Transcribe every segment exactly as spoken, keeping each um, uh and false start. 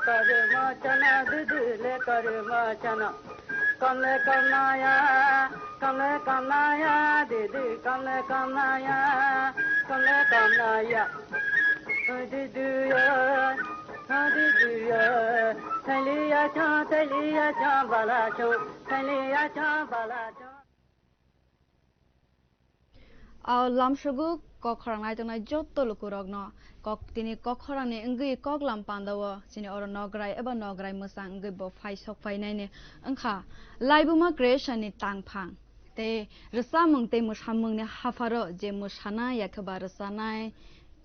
Karma chana didi le karma chana. Kamle kamnaya, kamle kamnaya, didi kamle kamnaya, kamle kamnaya. Didi ya, didi ya, thaliya cha, thaliya cha, bala cha, thaliya cha, bala cha. O lamsogo kok khorang nai tongnai joto lukurokno kok, tini kok khorangni wngwi kok lam pandao chini oro nograi eba nograi mwsang wngwi bo phai sok phainaini wngkha Laibuma Creation ni tangphang tei rwchapmung tei mwsamungni hapharo je mwsana yakhe ba rwchanai,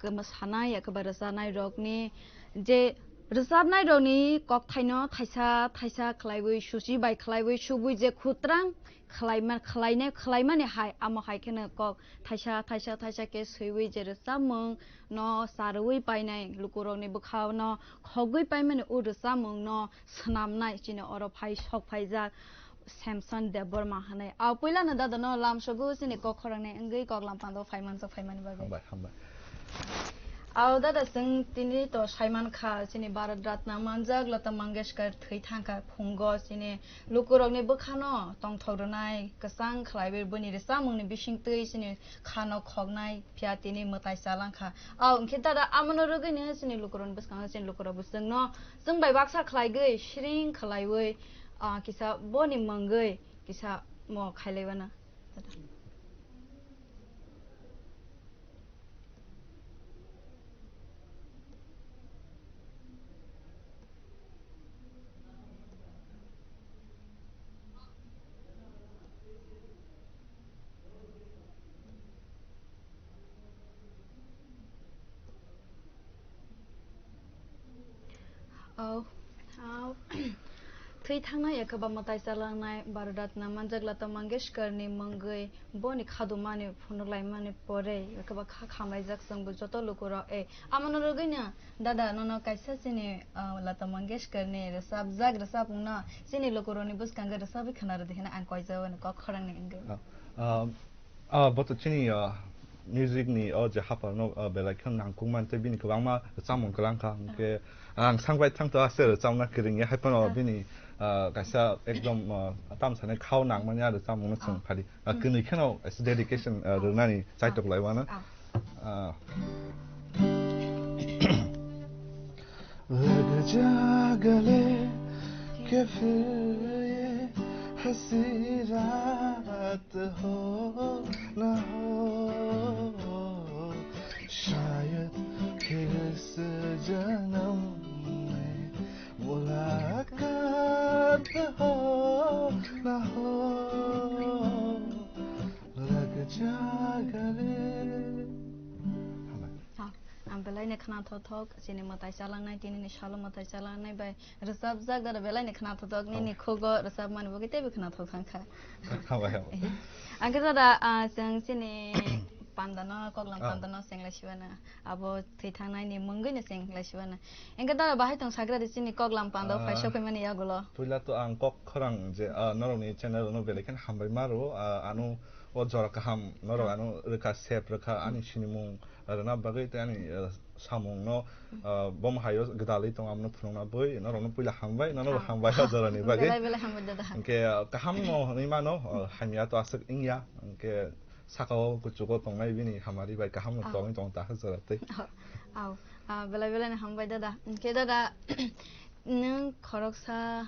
kwma sana ya kwba rwchapnai rokni je rwchapnai rokni kokthaino thaisa thaisa khlaiwi suchi bai khlaiwi subui je khutrang khlaima khlainai khlaimani hai amo hai kheno kok thaisa thaisa thaisa khe swiwi je rwchapmung no charwi painai lukurokni bwkhano khogwi paimani o rwchapmung no swnamnai chini oro phai sok phaijak. Samson Debbarma hwnwi. A puilano dadano lamsogo chini kok khorangni wngwi kok lam pando phaimanjak phaimani bagwi. Hambai, hambai. Ao dada chwng tini to saiman kha chini Bharat Ratna manjak Lata Mangeshkar thwi thangkha phungo chini lukurokni bwkhano tongthok rwnai kwchang khlaiwi bwni rwchapmungni bisingtwi chini khano khoknai phiya tini mwtai chalangkha. Ao hwnkhe dada amono rwgwino chini lukurokni bwskango chini lukurok bwswngno chwng bai baksa khlaigwi siring khlaiwi, ah, kisa boni mungwi kisa mo khailaiwana. Oh, oh. Thwi thangnai, yakhe ba mwtai chalangnai Bharat Ratna manjak Lata Mangeshkarni mungwi boni khadumani phunuk laimani pore, yakhe ba kha khamlaijak chwngbo joto lukurok. Eh, amono rwgwino dada nono kaisa chini, ah, Lata Mangeshkarni rwchapjak rwchapmungno chini lukurokni bwskango rwchapwi khwnarwdi hwnwi ang koijao, ani kok khorangni wngwi. Ah, ah, ah, bo to chini, ah, music ni o je haphar no, ah, belai kheno nangkukmani tei bini kwbangma rwchapmung kwlangkha, hwnkhe ang sangbai thangto aswk rwchapna kwrwngya, haiphano bini, ah, kaisa ekdom, ah, tamsani khao nangmani a rwchapmungno chwng phali. Ah, kwnwi kheno kaisa dedication, ah, rwnani chaitok laiwana. Ah. लग जा गले के फिर ये हंसी रात हो ना हो, शायद फिर इस जन्म में मुलाकात हो ना हो, लग जा गले। Ang belai ni khwnathok thok, chini mwtai chalangnai, tini ni salo mwtai chalangnai bai rwchapjak, dada belai ni khwnathok thok, nini khugo rwchapmani bagwi teibo khwnathok thang kha. Hambai, hambai. Ang khe dada, ah, chwng chini pandano, koklam pandano chwng lai sibana, abo thwi thangnai ni mungwi no chwng lai sibana. Ang khe dada bahai tong sagra di chini koklam pando phai sokwi mani yagulo. Puila to ang kok khorang je, ah, norok ni channel no belai khe hambai ma rwo, ah, ano o jora kaham norok ano rwkha, sep rwkha, ani sinimung rwna bagwi tei ani, ah, samung no, ah, bom hayo gwdalwi tong amno phunukna bui norok no puila hambai, nono bo hambai o jora ni bagwi. Belai belai hambai dada. Hwnkhe, ah, kaham no hwnwi mano, ah, hamya to aswk wngya, hwnkhe saka o kuchugo tongnai bini hamari bai kaham no tongwi tong ta jora tei. Au, ah, belai belai no hambai dada. Hwnkhe dada, nwng khoroksa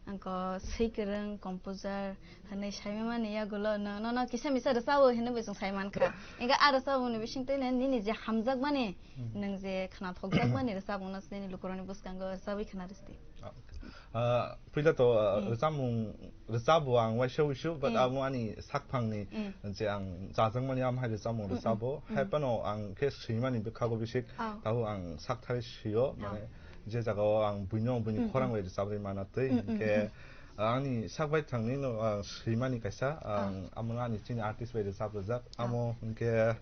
Angko swi kwrwng composer hwnwi saimani yagulo no, nono kisa misa rwchapwi hwnwi bo chwng saimankha. Engkhe a rwchapmungni bisingtwi nini je hamjakmani, nwng je khwnathokjakmani rwchapmungno nini lukurokni bwskango rwchapwi khwna rwsti. Ah, puila to, ah, rwchapmung rwchapbo ang waisa wisu, but abo ani sakphangni je ang chajakmani amhai rwchapmung rwchapbo. Haiphano ang khe swimani bwkhago bisik, tabuk ang sakthari swio, mane je jagao ang buino buini khorang bai rwchapwi mana twi, hwnkhe ani sak bai thangni no ang swimani kaisa, ang amo ani chini artist bai rwchap rwjak, amo hwnkhe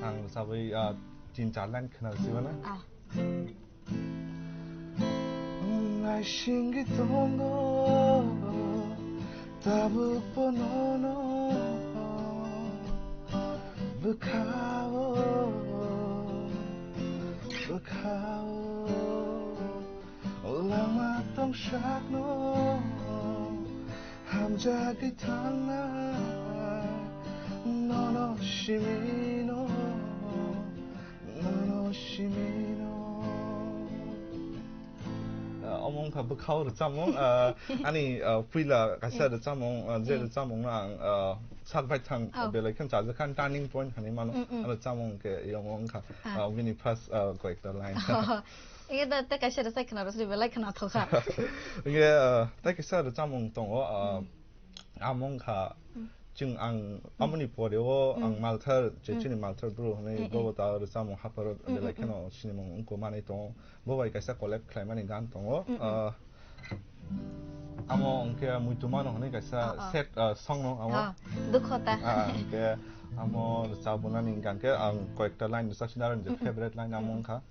ang rwchapwi, ah, tin char line khwna rwchimana. Naisingwi tongo tabukbo nono bwkhao, bwkhao. Sakno hamjagwi thangnai, nono simino, nono simino. Ah, omo wngkha bwkhao rwchapmung, ah, ani, ah, puila kaisa rwchapmung, ah, je rwchapmungno ang, ah, sak baithang, belai kheno chajakha, turning point hinwi mano. Mm, mm. Ah, rwchapmung hwnkhe omo wngkha, ah, bini first, ah, koyekta line. Ege da, tei kaisa rwchai khwna rwchai belai khwna thokha. Ege, ah, tei kaisa rwchapmung tongo, ah, amo wngkha, chwng ang amoni pore o ang Malthar, je chini Malthar bro hwnwi bobo ta rwchapmung hapharo belai kheno sinimung wngkha manwi tongo. Bo bai kaisa collab khlaimani gan tongo. Ah, amo hwnkhe Muitumano hwnwi kaisa set, ah, song no amo. Ah, dukho ta. Ah, hwnkhe amo rwchapnani hwnkha khe ang koyekta line rwchapsina aro nini favorite line amo wngkha.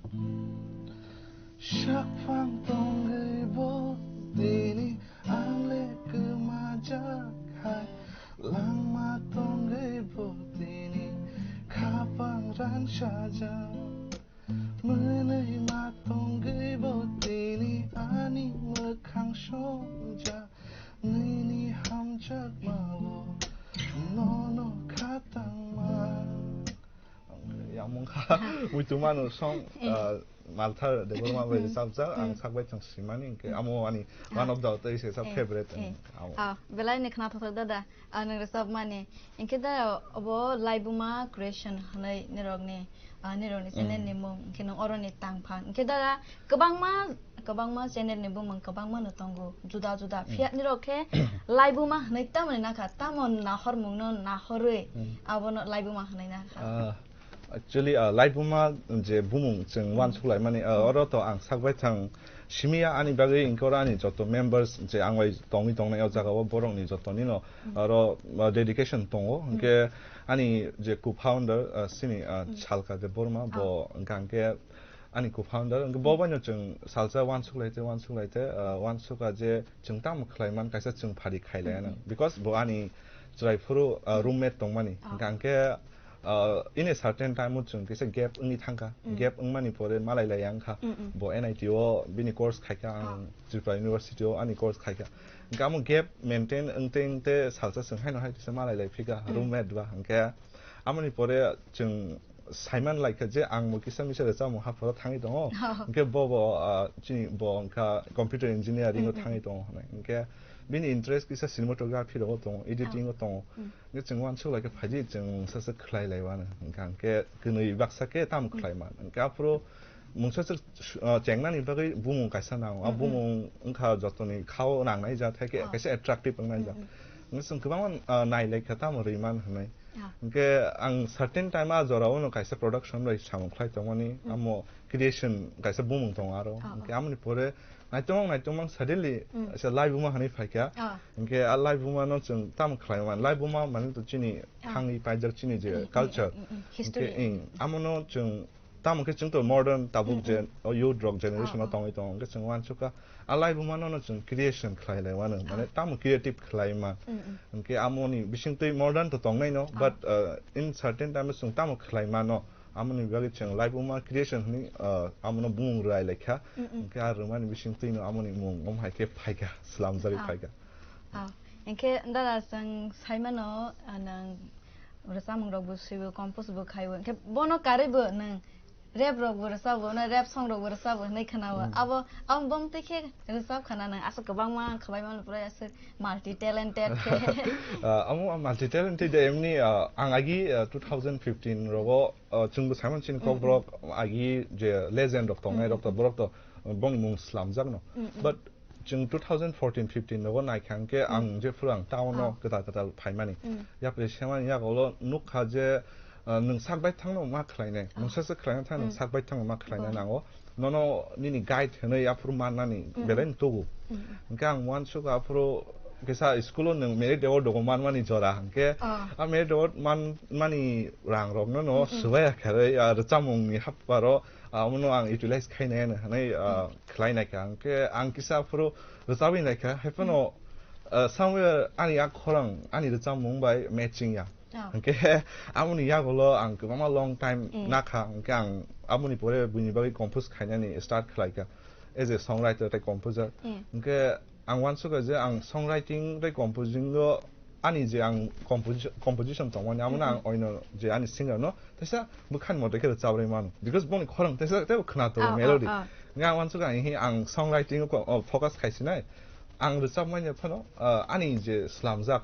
Sakphang tongwi bo tini ang le kwmajak hai, langma tongwi bo tini khapang rangsajak. Mwnwi ma tongwi bo tini ani mwkhang songja, nini hamjakma-o nono khatangma. Yamung kha, Muitumano song, ah, Malthar Debbarma bai rwchapjak, ang sak baithang simani, hwnkhe amo ani one of the tei se sa favorite, amo. Ah, belai ni khna thokthok dada. Ah, nwng rwchapmani. Hinkhe da obo Laibuma Creation hwnwi nirokni, ah, nirokni channel ni mung, hinkhe nwng oroni tangphang. Hinkhe da kwbangma, kwbangma channel ni bumung kwbangma no tongo, juda juda. Phiya nirok khe Laibuma hwnwi tamoni nakha, tamo nahormung no nahorwi abono Laibuma hwnwi nakha. Ah, Actually, ah, Laibuma je bumung chwng uansuk laimani, ah, oro to ang sak baithang simiya ani bagwi, hinkhe oro ani joto members je ang bai tongwi tongnai o jaga o borokni jotoni no oro, ah, dedication tongo. Hinkhe ani je co-founder, ah, sini, ah, Salka Debbarma, bo wngkha hinkhe ani co-founder, hinkhe bo bai no chwng salsa uansuk lai te, uansuk lai te, ah, uansuk a je chwng tamo khlai man kaisa chwng phari khai lai anw. Because bo ani chwrai phuru, ah, roommate tongmani. Hinkhe ang khe, ah, in a certain time o chwng kisa gap wngwi thangkha. Gap wngmani pore malai lai yang kha. Bo N I T o bini course khaikha, ang Tripura University o ani course khaikha. Hinkhe amo gap maintain wngte wngte salsa chwng haino hai kisa malai lai phika, roommate ba. Hinkhe amoni pore chwng saiman laikha je ang bo kisa misa rwchapmung hapharo thangwi tongo. Hinkhe bo bo, ah, chini bo wngkha computer engineering o thangwi tongo hwnwi. Hinkhe bini interest kisa cinematography rogo tongo, editing o tongo. Hinkhe chwng uansuk laikha phaidi chwng mungsa se khlai lai uanw. Hinkhe ang khe kwnwi baksa khe tamo khlai man. Hinkhe aphuru mungsa se, ah, chengnani bagwi bumung kaisa nango. A bumung wngkha jotoni khao nangnai ja, thai khe kaisa attractive wngnai ja. Hinkhe chwng kwbangma, ah, nai laikha tamo rwi man hwnwi. Hinkhe ang certain time a jora o no kaisa production bai samung khlai tongmani, amo creation kaisa bumung tongo aro. Hinkhe amoni pore naitongmang naitongmang suddenly kaisa Laibuma hwnwi phaikha. Hinkhe a Laibuma no chwng tamo khlai man? Laibuma mane to chini thangwi paijak chini je culture. Hinkhe, ing, amo no chwng tamo khe chwng to modern tabuk je o youth rok generation o tongwi tongo, hinkhe chwng uansukha a Laibuma no no chwng creation khlai lai mano, mane tamo creative khlai man. Hinkhe amoni bisingtwi modern to tongnai no, but, uh, in certain time chwng tamo khlai mano, amoni bagwi chwng Laibuma creation hwnwi, uh, amono bumung rwlai laikha. Hinkhe a rwmani bisingtwi no amoni mung om hai khe phaikha, slamjagwi phaikha. Ah, hinkhe dada chwng saimano, ah, nwng rwchapmung rok bo swibo, compose bo khaibo. Hinkhe bono karwi bo nwng rap rok bo rwchapbo, na rap song rok bo rwchapbo hwnwi khwnao. Abo, abo bom twi khe rwchap khana nwng aswk kwbangma khwlai mano, pura aswk multi talented khe. Ah, amo multi talented de emni, ah, ang agi, ah, two thousand fifteen rogo, ah, chwngbo saimano chini kok borok agi je legend rok tongnai rok to, borok to, ah, bongni mung slamjak no. But chwng two thousand fourteen fifteen rogo naikha hinkhe ang jephuru ang town o kwtal kwtal phaimani. Yapri semani yago ulo nukha je, ah, nwng sak baithang no ma khlainai, mungsa se khlaina thang nwng sak baithang no ma khlaina nango. Nono nini guide hwnwi aphuru mannani belai no tugo. Hinkhe ang uansukha aphuru kisa school o nwng merit award rogo manmani jora hinkhe a merit award man-, mani rang rok no no swbai ya khe, ah, rwchapmung ni haparo, ah, omono ang utilize khainai hwnwi, ah, khlai naikha. Hinkhe ang kisa aphuru rwchabwi naikha, haiphano, ah, somewhere ani a khorang ani rwchapmung bai matching ya. Hinkhe amoni yagulo ang kwbangma long time nakha, hinkhe ang amoni pore buini bagwi compose khainani start khlaikha. as a songwriter tei composer. Hmm. Hwnkhe ang uansukha je ang songwriting tei composing o ani je ang composi-, composition tongmani, amo no ang Hmm, hmm. oino je ani singer no teisa bwkhani moto khe rwchap rwi mano. Because boni khorang teisa teibo khna tongo Oh, oh, melody. Oh. Hwnkhe ang uansukha ang hi ang songwriting o ko-, o focus khaisinai. Ang rwchapmani phano, ah, ani je slamjak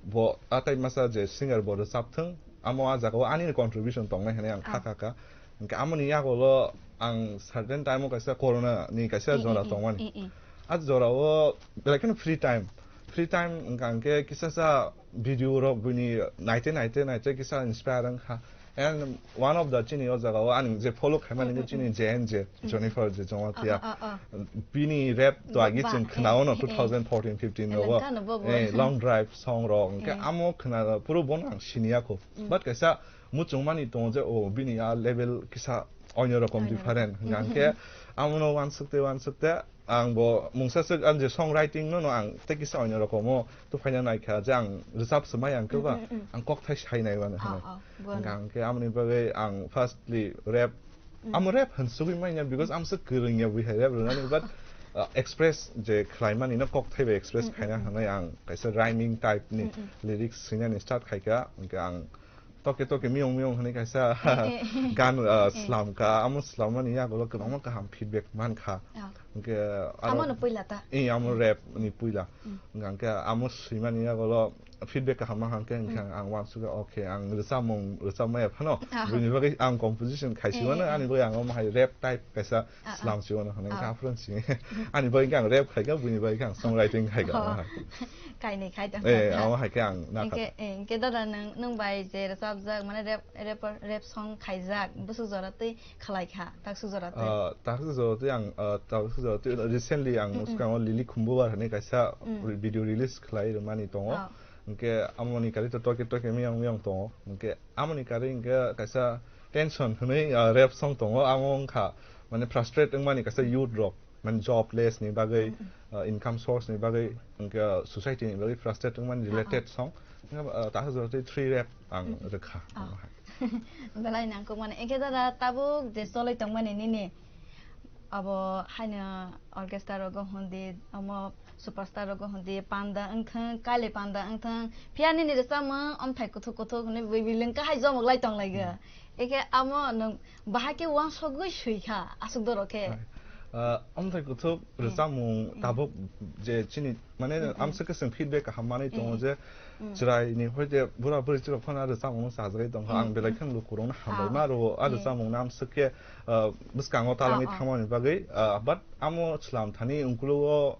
bo, ah, tai masa je singer bo rwchap thung, amo ah jagao ani contribution tongnai hwnwi ang kha Ah. kha kha. Hwnkhe amoni yagulo ang certain time o kaisa corona ni kaisa Eh, eh, jora eh, tongmani. Eh, eh. Ah jorao belai kheno free time. Free time wngkha hwnkhe kisa sa video rok buini naite naite naite kisa inspire wngkha. And one of the chini o jagao ani je follow khaimani Mm, mm, chini mm. J N J, Mm. Jennifer je Jamatia. Ah, ah, ah, ah. Bini rap to Ba-, agi ba, chwng eh, khnaono eh, eh. two thousand fourteen fifteen Eleng rogo. Kano bo bo. Eh, long drive song rok. Hwnkhe Eh. amo khna puro bono ang siniya kho. Mm. But kaisa muchungmani tongo je, oh, bini a level kisa oino rokom Oino different. Rokom. Hwnkhe Mm, mm, mm. Amono wansukte wansukte ang bo mungsa swk ang je songwriting no, no ang tei kisa oino rokomo tuphaina naikha je ang rwchap swmai ang khe ba Mm, mm, mm. ang kokthai sai nai mano Ah, hwnwi. Ah, buano. Hwnkhe ang khe amoni bagwi ang firstly rap, Mm. amo rap hwn sugwi manya because ang se kwrwngya bwi hai rap rwnani, but, uh, express je khlaimani no kokthai bai express Mm, mm, khaina mm. hwnwi ang kaisa rhyming type ni Mm, mm. lyrics swinani start khaikha, hwnkhe ang Toke Toke Miyong Miyong hwnwi kaisa Eh, eh, eh. Gan, uh, Eh. slamkha, amo slamani yagulo kwbangma kaham feedback mankha. Ah. Hwnkhe aro Amo no puila ta? Eh, amo rap ni puila. Mm. Hwnkhe amo swimani yagulo feedback kaham mankha hwnkhe, hwnkhe Mm. ang uansukha, okay, ang rwchapmung rwchapmaya phano, Ah. bini bagwi ang composition khaisiwano, Eh, eh. ani bagwi ang omo hai rap type kaisa Ah, ah. slamsiwano hwnwi Ah. kha phwrwng simi. Ani bagwi khe ang rap khaikha, bini bagwi khe ang songwriting khaikha, Oh. omo hai. Kainwi khai tong Eh, kha. Amo hai khe ang nakha. Hwnkhe, eh, hwnkhe dada nwng, nwng bai je rwchapjak, mane rap, rap, rap song khaijak, bwswk jora twi khlai kha, takswk jora twi? Ah, takswk jora twi ang, ah, takswk jora twi recently ang Mm, mm. swkango Lily Khumbubar hwnwi kaisa Mm. re-, video release khlai rwmani tongo. Oh. Hwnkhe amoni kari to Toke Toke Miyong Miyong tongo. Hwnkhe amoni kari hwnkhe kaisa Tension hwnwi, ah, rap song tongo. Amo wngkha, mane, frustrate wngmani kaisa youth rok. Mane jobless ni bagwi, Mm, mm. ah, income source ni bagwi, hwnkhe society ni bagwi frustrate wngmani Ah, related ah. song. Hwnkhe, ah, takhuk jora twi three rap ang Mm, mm. rwkha. Ah. Belai nangkukmani. Hwnkhe dada tabuk je cholwi tongmani nini abo haino orchestra rogo hwndi, omo superstar rogo hwndi, panda wngthang, kailai panda wngthang, phiya nini rwchapmung omthai kuthuk kuthuk hwnwi bui bui lengkha hai jomok lai tong laiga. Hmm. Ekhe amo nwng bahai khe uansugwi swi kha, aswk doro khe. Hai. Ah, omthai kuthuk Hmm. rwchapmung Hmm. tabuk je chini, mane Hmm, hmm. amswk khe chwng feedback kaham manwi tongo Hmm. je Hmm. chwraini hoite bura buri chwrok phano rwchapmung no chajagwi tongkha. Hmm, Ang belai hmm. kheno lukurokno hambai Ah. ma rwo, ah, Hmm. rwchapmung no amswk khe, ah, bwskango talangwi Ah, ah. thangmani bagwi, ah, but amo chwlam thani ungkulugo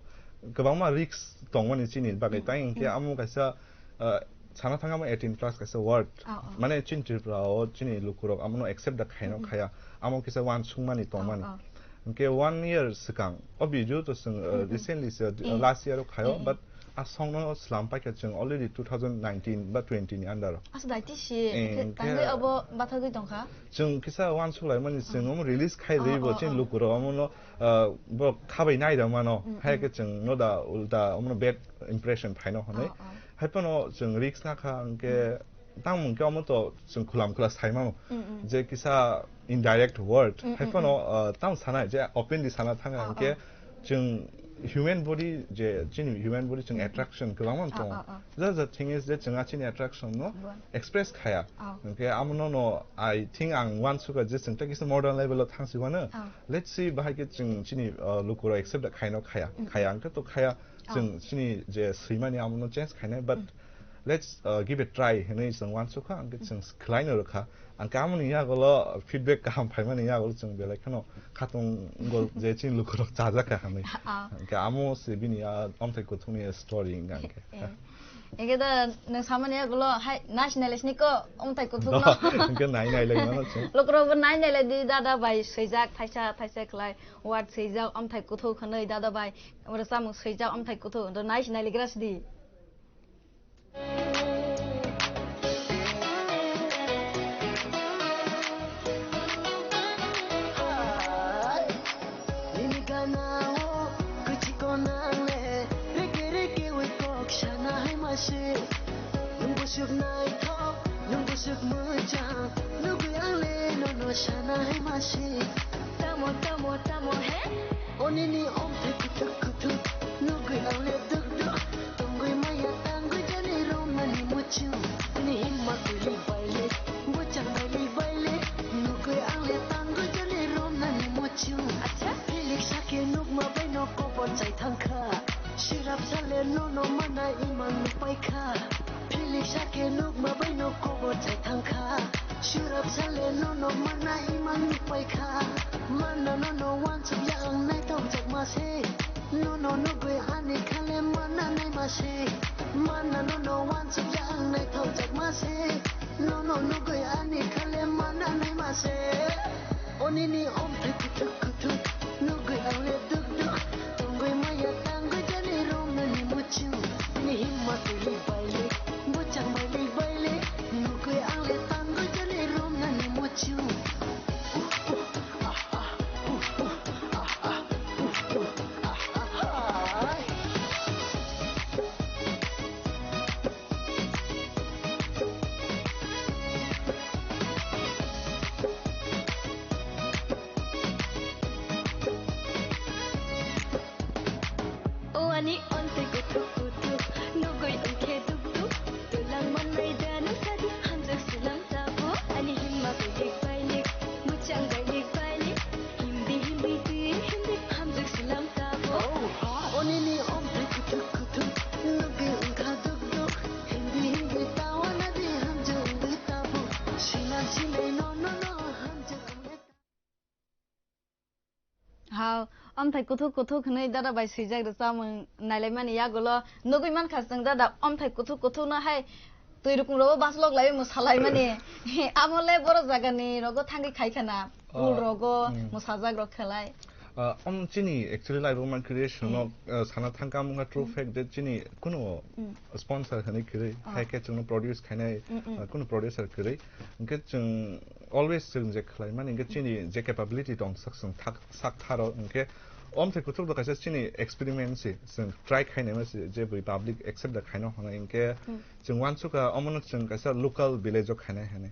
kwbangma risk tongmani chini bagwi. Hmm, Tai hwnkhe hmm. amo kaisa, ah, sana thangma eighteen plus kaisa word. Ah, ah. Mane chini Tripura o chini lukurok amono accept da khaino Hmm, hmm. khaya. Amo kisa uansukmani tongmani. Ah, ah. Hwnkhe one year swkang, o video to chwng, uh, Mm, mm. recently se, uh, Mm. last year o khayo, Mm, mm. but a song no slam paikha chwng already two thousand nineteen ba twenty ni under o. Asa dai tisi, Eh, hwnkhe hwnkhe tangwi abo bathagwi tongkha? Chwng kisa uansuk laimani chwng Mm. omo release khai Oh, rwi bo oh, chini oh. lukurok omono, uh, bo khabai nai da mano. Mm, Hai mm. khe chwng no da ulta omono bad impression phaino hwnwi. Oh, oh. Hai phano chwng risk nakha hwnkhe Mm. Tamo hwnkhe omo to chwng khulam khula sai mano. Mm, mm. Je kisa indirect word, Mm, hai mm, phano, mm. uh, tamo sanai je openly sana thang Ah, hwnkhe ah. chwng human body je chini human body chwng Mm, mm. attraction kwbangma Ah, tongo. ah, ah. Just the thing is je chwng a chini attraction no Buan. express khaya. Ah. Hwnkhe amono no I think ang uansukha je chwng tei kisa modern level o thangsi mano. Ah. Let's see bahai khe chwng chini, uh, lukurok accept da khaino khaya. Mm, mm. Khaya hwnkhe to khaya Ah. chwng chini je swimani amono change khainai, but Mm. Let's, uh, give a try hwnwi chwng uansukha, hwnkhe chwng khlaino rwkha. Hwnkhe amoni yagulo feedback kaham phaimani yagulo chwng belai kheno khatung wngkha je chini lukurok chajakha hwnwi. Ah. Hwnkhe amo se bini a omthai kuthukni story wngkha hwnkhe. Eh. Hwnkhe da nwng samani yagulo hai nai sinai lai sini ko omthai kuthukno. Hwnkhe nai nai lai mano chwng. Lukurokbo nai nai lai di dada bai swijak thaisa thaisa khlai word swijak omthai kuthuk hwnwi dada bai oro chamung swijak omthai kuthuk do nai sinai lai gra sidi. Nini gana o kwchiko nang le, reke reke wi kok sana hai ma se. Nung busuk naithok, nung busuk mujang, nugui ang le nono sana hai ma se. Tamo, tamo, tamo, he? Onini omthai kuthuk kuthuk, nugui ang le duk duk, tongui maya tangui jani romnani muchung. Nini himma kuilik bailik, buchang bailik bailik, nugui ang le tangui jani romnani muchung. Acha? Philik sake nukma baino kobor chai thangkha. Shirap sale nono mana imang nupai kha. Philik sake nukma baino kobor chai thangkha. Shirap sale nono mana imang nupai kha. Mana nono wansuk ya ang naithok jak ma se. Nono nugui ani khale mana nai ma se. Mana nono wansuk ya ang naithok jak ma se. Nono nugui ani khale mana nai ma se. Onini omthai kuthuk kuthuk, nugui ang le duk duk, tongui maya tangui jani romnani muchung. Nini himma kuilik bailik, buchang bailik bailik, nugui ang le tangui jani romnani muchung. O ani ontwi kuthuk kuthuk, nugui wngkhe duk duk. Twlang mannai da nung sadi, hamjak swlang tabuk. Ani himma bailik bailik, muchang bailik bailik, himdi himdi twi himdi, hamjak swlang tabuk. Onini omthai kuthuk kuthuk, nugui wngkha duk duk. Himdi himdi tawana di, hamjak wngwi tabuk. Siman sinai no no no, hamjak wngwi. Hao, omthai kuthuk kuthuk hwnwi dada bai swijak rwchapmung nailaimani yagulo nugui mankha chwng dada omthai kuthuk kuthukno hai twi rukung rogo baslok laiwi mwsalaimani. Amo le borok jagani rogo thangwi khai khana, pool Oh, rogo, mm. Mwsajak rok khlai. Ah, om chini actually live man creation Mm. no, ah, sana thangka mungha true Mm. fact that chini kuno Mm. sponsor hwnwi kwrwi, Oh. hai khe chwngno produce khainai, Mm, mm. ah, kuno producer kwrwi. Hwnkhe chwng always chwng je khlaimani, hwnkhe chini je capability tong sak chwng thak, sak tharo, hwnkhe omthai kuthuk do kaisa chini experiment se, chwng try khainai se, je bui public accept da khaino hwnwi, hwnkhe Mm. chwng uansukha omono chwng kaisa local village o khainai hwnwi.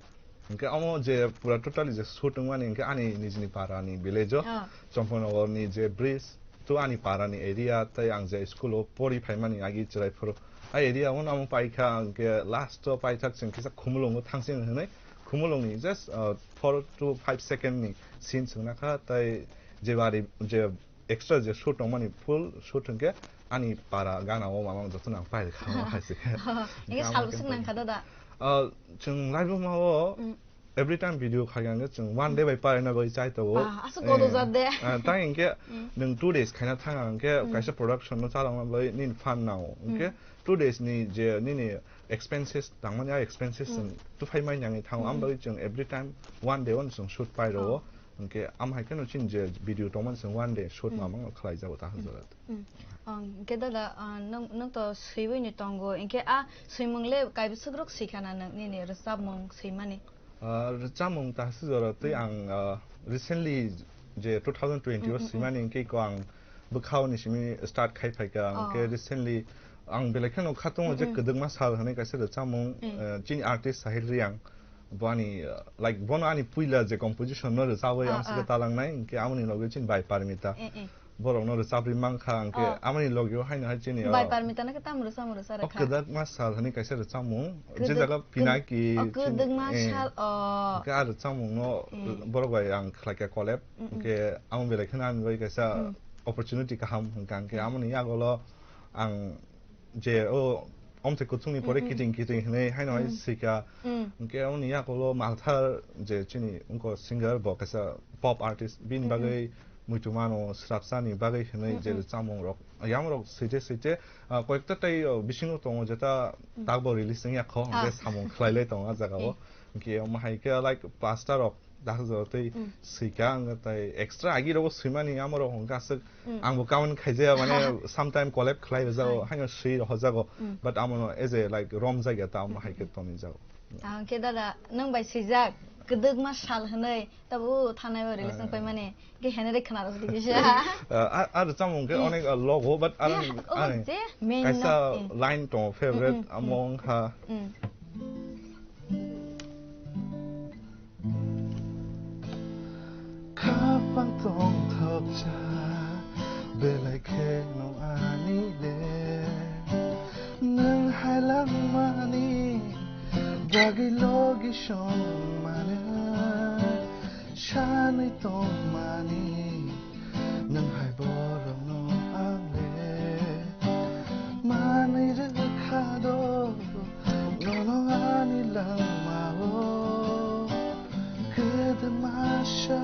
Hwnkhe omo je pura totally je shoot wngmani, hwnkhe ani nijini para ni village o, Ah. Champaknagar ni je bridge, to ani para ni area, tei ang je school o pori phaimani agi chwrai phuru. A area o omo paikha, hwnkhe last o paithak chwng kisa Khumulwng o thangsing hwnwi, Khumulwng ni just, uh, four to five second ni scene chwngna kha, tei je bari, je extra je shoot tongmani full shoot hwnkhe ani para gana o mama jotono ang pairikha, omo hai se. Hwnkhe Gana sal hwnkhe swng nang kha da da? Ah, chwng live o ma o Mm. every time video khai ang chwng one day bai pairina bai chai to o. Ba, aswk kodo Eh, jat de. Ah, tang hwnkhe Mm. nwng two days khaina thang ang khe Mm. kaisa production no chalangna bai nini fund nango. Mm. Hwnkhe two days ni je nini expenses tangmani a expenses Mm. chwng tuphai mai nangwi thango. Mm. Am bagwi chwng every time one day o chwng shoot pai rwo. Oh. Hwnkhe am hai kheno chini je video tongmani chwng one day shoot Mm. mamang khlai jago ta Mm. hwnjora. Mm. Ang khe dada, ah, nwng, nwng to swiwi ni tongo, hwnkhe a swimung le kaibwswk rok swi khana nwng nini rwchapmung swimani? Ah, rwchapmung ta hwnjora tei Mm. ang, ah, recently je two thousand twenty o Mm, mm, mm. swimani hwnkhe ko ang bwkhao ni simi start khai phaikha, Oh. hwnkhe recently ang belai kheno khatungo je Mm, mm. Kwdwkma Sal hwnwi kaisa rwchapmung, Mm. ah, chini artist Sahil Reang. Bo ani, uh, like, bono ani puila je composition no rwchabwi Ah, ang sika ah. Talangnai, hwnkhe amoni logi chini bai Parmita. Eh, eh. Borok no rwchabwi mankha, hwnkhe Oh. Amoni logi o haino hai chini, Bai oh, Parmita no khe tamo rwchapmung rwcha oh, rwkha? Kwdwkma Sal hwnwi kaisa rwchapmung, je Kwdwk-, jaga kwd-, Pinaki oh, chini, Kwdwkma eh. Sal, oh. Hwnkhe a rwchapmung no Eh. Borok bai ang khlaikha collab, Mm, mm. Hwnkhe amo belai kheno ani bai kaisa Mm. Opportunity kaham hwnkha, hwnkhe Mm. Amoni yagulo ang je o omthai kuthukni pore Mm, mm. Kiting kiting hinwi haino hai Mm. Sika. Mm. Hwnkhe aboni yakulo Malthar je chini wngkor singer bo kaisa pop artist bini Mm, mm. Bagwi muitu mano swrapsani bagwi hinwi Mm, je mm. Rwchapmung rok yamrok swite swite, ah, koyekta tei, oh, bisingo tongo jeta Mm. Takbo release wngya kho Ah. hwnkhe samung khlailai tongo ah jagao. Eh. Hwnkhe omo hai khe like pasta rok Dahak jora tei Mm. Swika ang tai extra agi rogo swimani amo rok hwnkha aswk Mm. Ang bo kawan khaijaya mane sometime collab khlai rwjago, Hai. Haino swi rohorjago, Mm. But amo no as a, like, rom jagya ta amo Mm, hai khe mm, tonwi jago. Ah, hwnkhe dada, nwng bai swijak, Kwdwkma Sal hwnwi, tabuk thanai o release Ah. Wng paimani, hwnkhe henry khna rw sidi kisa. Ah, a, a rwchapmung khe Eh. Onek, ah, logo, but aro Yeah, ani oh, je main kaisa no, eh. Line tongo favorite, Mm, mm, amo mm. Wngkha. Mm. Khapang Tongthokcha belai khe no ani le. Nwng hai langmani bagwi logi songmano sanwi tongmani. Nwng hai borokno ang le manwi rwkha do, nono ani langmao kwdwma sa.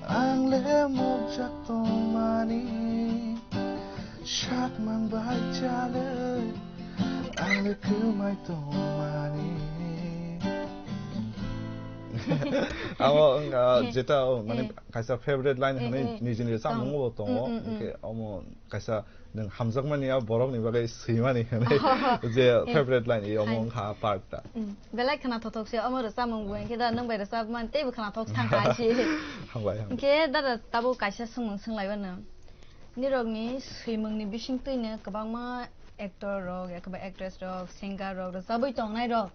Ang le mokjak tongmani, sakmang bai chalwi, ang le kwmai tongmani. Amo wngkha jeta, o, mane, eh, kaisa favorite line, eh, hwnwi, eh, nijini tong. Samung bo tongo, mm, mm, mm, hwnkhe omo kaisa nwng hamjakmani a borokni bagwi swimani hwnwi je, eh, favorite line, i omo hai wngkha part ta. Mm, belai khwnathok se omo rwchapmung bo, hwnkhe da nwng bai rwchapmani teibo khwnathok thangkha ai se. Hambai, hambai. Hwnkhe dada tabuk kaisa swngmung swnglaibano. Nirokni swimungni bisingtwino kwbangma actor rok, yakhe ba actress rok, singer rok, rwchabwi tongnai rok.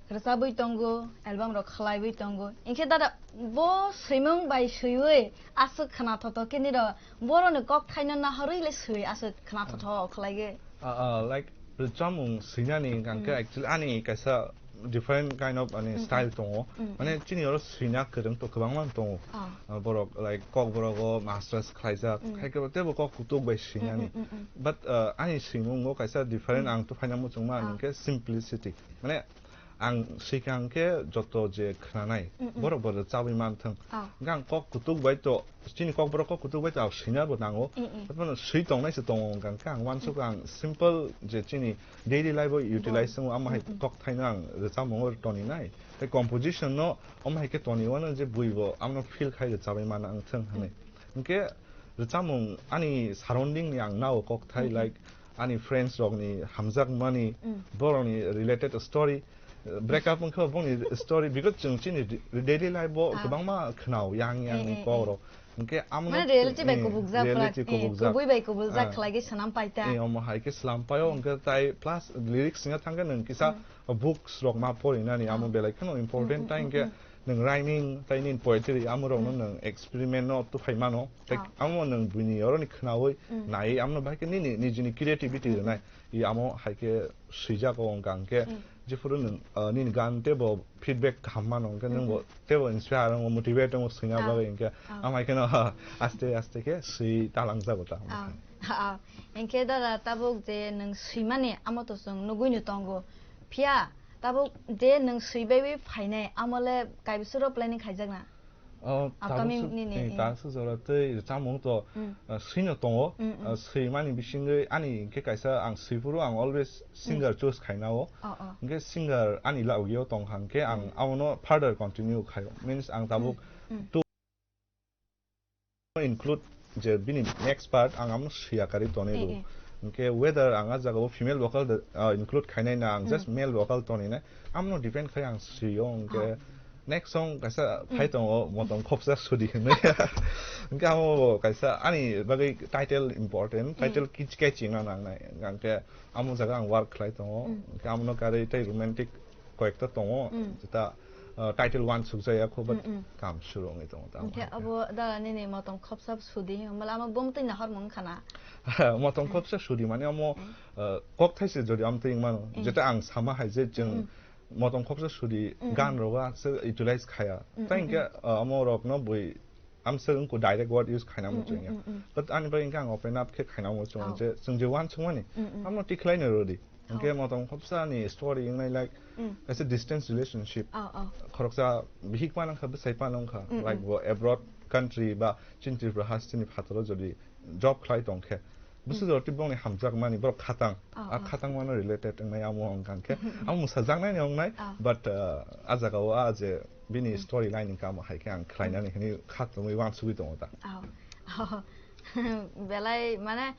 Rwchabwi tongo, album rok khlaiwi tongo. Hinkhe dada bo swimung bai swiwi aswk khwnathok khe nirok borokni kok thaino nahorwi le swi aswk khwnathok khlaiwi. Ah, ah, like, rwchapmung swinani hwnkhe, hmm, actually ani kaisa different kind of ani, hmm, style tongo. Hmm, mane, hmm, chini oro swina kwrwng to kwbangma tongo. Ah. Ah, borok, like, kokborok o masters khlaijak, hmm, hai khe teibo kok kutuk bai swinani. Hmm, hmm, hmm, hmm. But, ah, ani swimung o kaisa different, hmm, ang to phaina muchungma, ah, hwnkhe simplicity. Mane, ang swikha hwnkhe joto je khwnanai, mm, mm, borok bo rwchabwi manthwng. Ah. Hwnkhe ang kok kutuk bai to, chini kokborok kok kutuk bai to ang swina bo nango. Mm, mm. Haphano swi tongnai se tongo hwnkha hwnkhe ang uansuk, mm, ang simple je chini daily life o utilize, mm, wngo, amo hai, mm, mm, kok thaino ang rwchapmung o toninai. Tei composition no omo hai khe toniwano je bui bo amno feel khai rwchabwi mana ang thwng hwnwi. Mm. Hwnkhe rwchapmung ani surrounding ni ang nao kok thai, mm, mm, like, ani friends rokni hamjakmani, mm, borokni related story, uh, break up wngkha bongni story, because chwng chini daily life bo, ah, kwbangma khwnao yang yang ni, eh, eh, kok, eh, rok. Hwnkhe amo mane reality bai, eh, kubukjak, reality prak, eh, kubukjak, kubui bai kubukjak, ah, khlai khe swnam paita. Eh, omo hai khe slam paio, mm, hwnkhe tai plus lyrics wngya thangkhe nwng kisa, mm, books rok ma porinani, amo, ah, belai kheno important, mm, mm, tai mm, hwnkhe mm, nwng rhyming tai nini poetry amo rokno, mm, nwng experiment no tuphai mano. Tei, ah, amo nwng buini oroni khwnaui, mm, naiwi amno bahai khe nini nijini creativity, mm, rwnai. I amo hai khe swijak o wngkha hwnkhe, mm, jephuru nwng, ah, nini gan teibo feedback kaham mano hwnkhe, mm, nwngbo, mm, teibo inspire wngo, motivate wngo swina, ah, bagwi hwnkhe, ah, amo hai kheno aste aste khe swi talangjago ta. Ah, ah. Hwnkhe dada tabuk je nwng swimani amo to chwng nugui no tongo. Phiya tabuk je nwng swi baiwi phainai amo le kaibwswk rok planning khaijak na? Oh, upcoming tabuk nini, eh, eh, tabuk jora tei rwchapmung to, mm, ah, swino tongo. Mm, mm. Ah, swimani bisingwi ani hwnkhe kaisa ang swi phuru ang always singer, mm, choose khaina o. Oh, oh. Hwnkhe singer ani lagio tongkha hwnkhe ang, mm, abono further continue khaio. Means ang tabuk, mm, mm, two include je bini next part ang amno swiya karwi tonwi, eh, rw. Eh. Hwnkhe whether ang a jagao female vocal de, ah, include khainai na ang, hmm, just male vocal toninai, amno depend khai ang swio. Hwnkhe, ah, next song kaisa, hmm, phai tongo, Motom Khopsa Sudi hinwi. Hwnkhe amo bo kaisa ani bagwi title important, hmm, title kich-, catchy wngna nangnai. Hwnkhe amo jaga ang work khlai tongo. Hmm. Hwnkhe amono karwi tei romantic koyekta tongo, mm, jeta, uh, title one sukjaya kho, but, mm, mm, kam shuru wngwi tongo ta. Hwnkhe amo hai khe abo da nini Motom Khopsa Sudi, hwnbala amo bumtwi nahormung wngkha na? Motom, mm, Khopsa Sudi mane amo, mm, uh, kok thaise jodi amtwi wngmano, mm, jeta ang sama hai je chwng, mm, Motom Khopsa Sudi, mm, gan rogo aswk utilize khaya. Mm, tai mm, hwnkhe, mm, uh, amo rokno bui amswk wngkha direct word use khaina, mm, muchungya. Mm, mm, mm. But ani bagwi hwnkhe ang open up khe khaina muchungo, oh, je chwng je uansukmani, mm, mm, amno tikhlai no rwdi. Hwnkhe, oh, Motom Khopsa ni story wngnai, like, mm, kaisa distance relationship. Oh, oh. Khoroksa bihik phano wngkha, bwsai phano wngkha, mm, like, mm, bo abroad country ba chini Tripura hasteni phataro jodi job khlai tongkhe, bwswk, mm, jora tei bongni hamjakmani, borok khatang. Oh, a, oh, khatang mano related wngnai amo wngkha hwnkhe. Amo mwsajaknai ni wngnai, oh, but, uh, a jagao a je bini, mm, story line wngkha, amo hai khe ang khlainani, mm, hwnwi khatungwi uansugwi tongo ta. Oh. Oh. Belai, mane,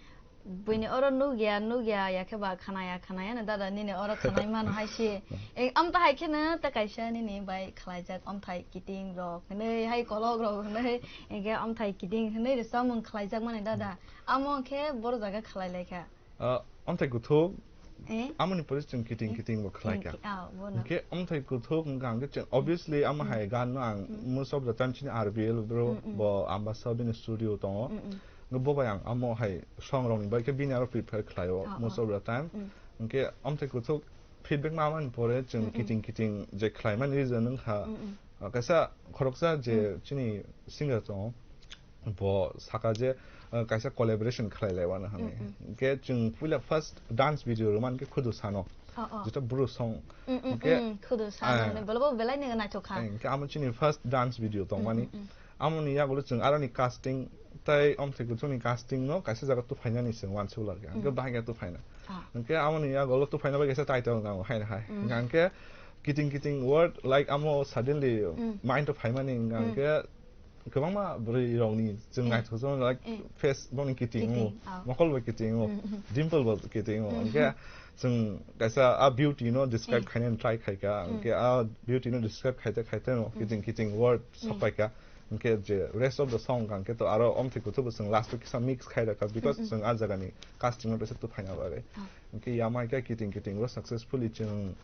buini oro nukya, nukya, ya khe ba khanaya, khanaya no dada, nini oro khanai mano hai se. Eh, amta hai khe no ta kaisa nini bai khlaijak, amthai kiting rok hwnwi, hai kolok rok hwnwi, hwnkhe amthai kiting hwnwi rwchapmung khlaijak mani dada. Amo khe boro jaga khlai lai kha. Ah, amthai kuthuk, Eh? Amoni pore chwng kiting kiting bo khlai kha. Kiting ki-, ah, bono. Hwnkhe amthai kuthuk wngkha hwnkhe chwng obviously amo hai gan no ang most of the time chini R B L bro bo Ambassa bini studio tongo. Hwnkhe bo bai ang amo hai song rok ni bai khe bini aro prepare khlai o most of the time. Hwnkhe amthai kuthuk feedback ma mani pore chwng kiting kiting je khlai mani reason wngkha, ah, kaisa khoroksa je chini singer tongo. Bo saka je, uh, kaisa collaboration khlai lai wano hwnwi. Hwnkhe chwng puila first dance video rwmani khe Khudu Sano. Oh, oh. Jeta bru song. Mm, mm, Hwnkhe, mm, Khudu Sano ah, hwnwi. Bolo bo belai nw naithok kha. Hwnkhe amo chini first dance video tongmani. Mm, mm, mm. Amoni yagulo chwng aroni casting tai omthai kuchukni casting no kaisa jaga tuphainani chwng wansuk larkha. Hwnkhe bahai khe tuphaina. Ah. Hwnkhe amoni yagulo tuphaina bai kaisa title nango haino hai. Hwnkhe kiting kiting word like amo suddenly mind o phaimani hwnkhe kwbangma bwrwi rokni chwng naithokjak like face boni kiting o, mokol bai kiting o, dimple bo kiting o. Hwnkhe chwng kaisa a beauty no describe khainani try khaikha, hwnkhe a beauty no describe khaite khaite no kiting kiting word sokpaikha. Hwnkhe je rest of the song hwnkhe to aro omthai kuthuk bo chwng last o kisa mix khai rakha because chwng a jagani casting no teisa tuphaina bagwi. Hwnkhe yamai khe kiting kiting o successfully chwng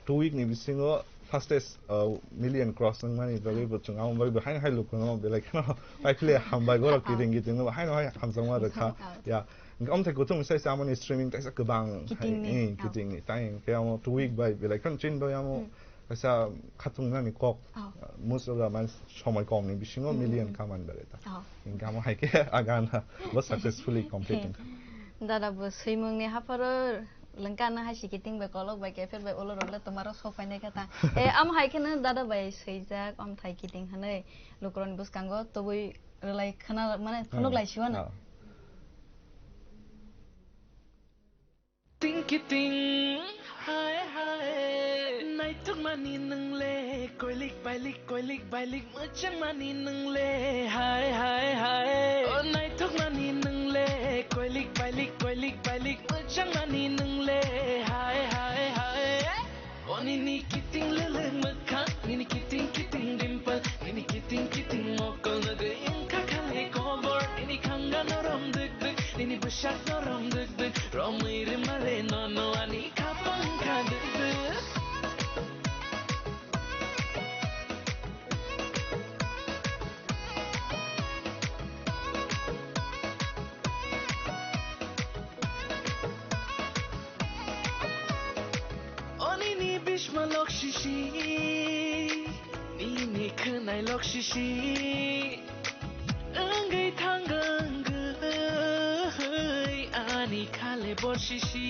two week ni bisingo fastest, uh, million cross wngmani bagwi bo chwng amo bagwi bo haino hai lukuno belai kheno paiphle hambai borok kiting kiting no haino hai hamjakma rwkha. Ya, hwnkhe omthai kuthuk sai se amoni streaming taisa kwbang hai, kiting ni, eh, kiting ni tai hwnkhe amo two week bai belai kheno chin bai amo kaisa khatung nani kok, uh, most of the man somoi kok ni bisingo million kamani bagwi ta. Hwnkhe amo hai khe a gan bo successfully complete wngkha. Dada bo swimung ni hapharo lengka na hai si kiting bai kolok bai kefir bai ulo rok le tomaro sok painai kha ta. E, am hai khe no dada bai swijak omthai kiting hwnwi lukurokni bwskango tubui rwlai khna mane phunuk lai siyo na. Ting kiting, hai hai, naithok mani nwngle, koilik bailik, koilik bailik. Mwchang mani nwngle, hai, hai, hai. O naithok mani nwngle, koilik bailik, koilik bailik. Mwchang mani nwngle, hai, hai, hai. O nini kiting lwlwk mwkhang, nini kiting kiting dimple, nini kiting kiting mokol nugwi wngkha khali kobor. Nini khanga norom dwk dwk, nini bwsak norom dwk dwk. Romwi rwmale nono ani khapang kha dwk dwk. Onini bhisma lok sisi, nini khwnai lok sisi, wngwi thangwng gwi ani khale bor sisi.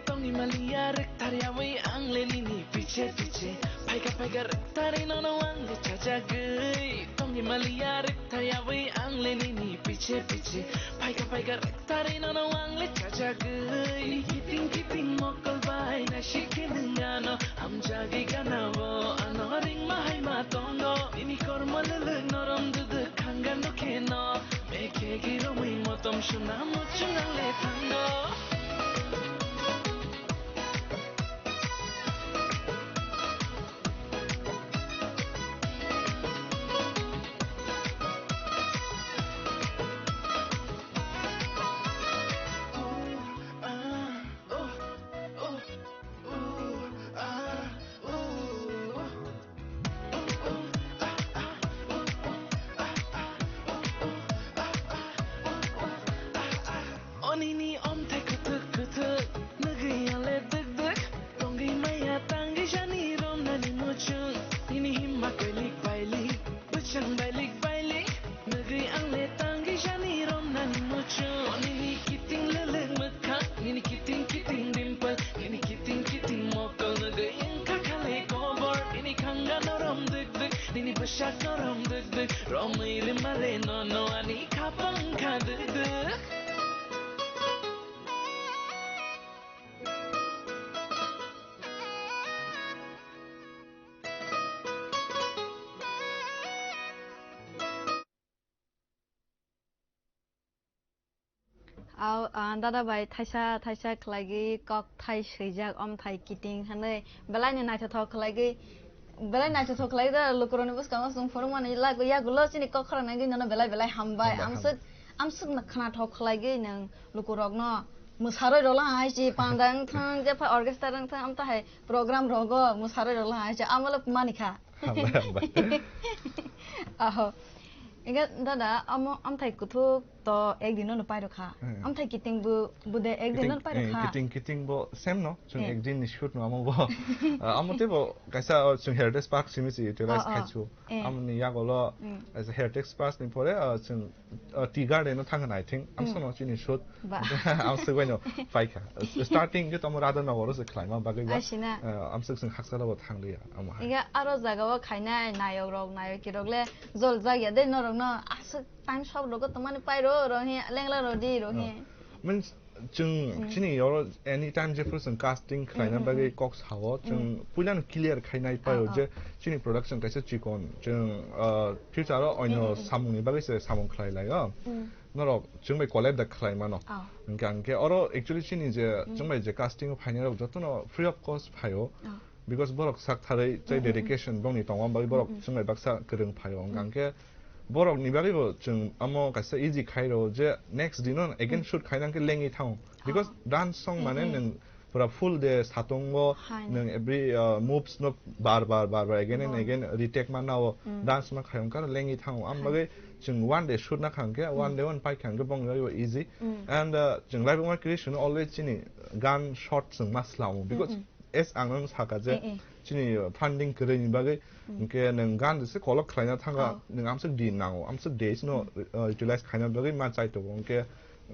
Tongni maliya rwkthar yawi ang le nini piche piche. Phaikha phaikha rwkthar ino no ang le chajagwi. Tongni maliya rwkthar yawi ang le nini piche piche. Phaikha phaikha rwkthar ino no ang le chajagwi. Nini kiting kiting mokol bai naisik khe nwng ano hamjagwi gana o ano ringma hai ma tongo. Nini kormo lwlwk norom dwdwk khanga no kheno. Mekhegi romwi motom suna muchung ang le thango. Onini omthai kuthuk kuthuk, nugwi ang le duk duk. Tongwi maya tangwi jani romnani muchung. Nini himma koilik bailik, bwchang bailik bailik. Nugwi ang le tangwi jani romnani muchung. Onini kiting lwlwk mwkhang, nini kiting kiting dimple, nini kiting kiting mokol nugwi wngkha khali kobor. Nini khanga norom duk duk, nini bwsak norom duk duk. Romwi rwmale nono ani khapang kha duk duk. Au, ah, dada bai thaisa thaisa khlaigwi kok thai swijak omthai kiting hwnwi belaino naithothok khlaigwi, belai naithothok khlaigwi da lukurokni bwskango chwng phunukmani yagulo chini kok khorang nangwi nono belai belai hambai. Hambai, hambai. Amswk, amswk khnathok khlaigwi nwng lukurokno Mwsaroi rok lang hai si panda wng thang, je pha orchestra wng thang, amta hai program rogo mwsaroi rok lang hai si amalo mani kha. Hambai, hambai. Aho. Inga dada, amo amthai kuthuk to ek din no pairo kha. Hmm. Amthai kiting bu, bude ek din no pairo eh, kha. Kiting, kiting bo same no, chung Eh. ek din ni shoot no amo bo. Ah, amo te bo kaisa, oh, chung Heritage Park simi si utilize Oh, oh. khai chu. Eh. Amoni yagolo, Hmm. as a Heritage Park ni pore, ah, chung, ah, Tea Garden no thang I think. Am Hmm. sono chini shoot. Ba. Am se waino pai kha. Starting ge tomo Radha Nagar se khlai ma bagwi ba. Asina. Ah, am se sing haksa labo thang liya. Amo hai. Inga aro jaga o khainai nayok rok, nayok ki rok le jol jagya de norok no aswk time shop rogo tongmani pairo, rohi lengla rodi, rohi. Oh. Means, chwng Hmm. chini oro anytime jephru chwng casting khlaina Hmm, hmm, bagwi hmm. kok sao, chwng Hmm. puilano clear khainai paio Oh, oh. je chini production kaisa chikon, chwng, uh, future o oino Hmm, hmm, hmm. samungni bagwi se samung khlai laio. Hmm. Norok chwng bai collab da khlai mano. Oh. Hwnkhe ang khe oro actually chini je Hmm. chwng bai je casting o phainai rok jotono free of cost phaio. Oh. Because borok sak tharwi tei Mm, mm, mm. dedication bongni tongo, bai borok Mm, mm. chwng bai baksa kwrwng phaio. Mm. Hwnkhe borok ni bagwi bo chwng amo kaisa easy khai rw je next din no again Mm. shoot khaina hwnkhe lengwi thango. Because Oh. dance song Mm, mane mm. nwng pura full day satung bo Hai. nwng every, uh, moves no bar bar, bar, bar, again and Bon. again retake ma nao Mm. dance ma khai hwnkhe lengwi thango. Am Hai. bagwi chwng one day shoot na kha hwnkhe, one Mm. day one pai kha hwnkhe bongni bagwi bo easy. Mm. And, uh, chwng live ma creation always chini gan short chwng ma slango. Because Mm, mm. As ang nang saka je Eh, eh. chini funding kwrwi ni bagwi Mm. hwnkhe nwng gan se kolok khlaina thanga Oh. nwng amswk din nango, amswk days no, Mm. uh, utilize khaina bagwi ma chai tongo. Hwnkhe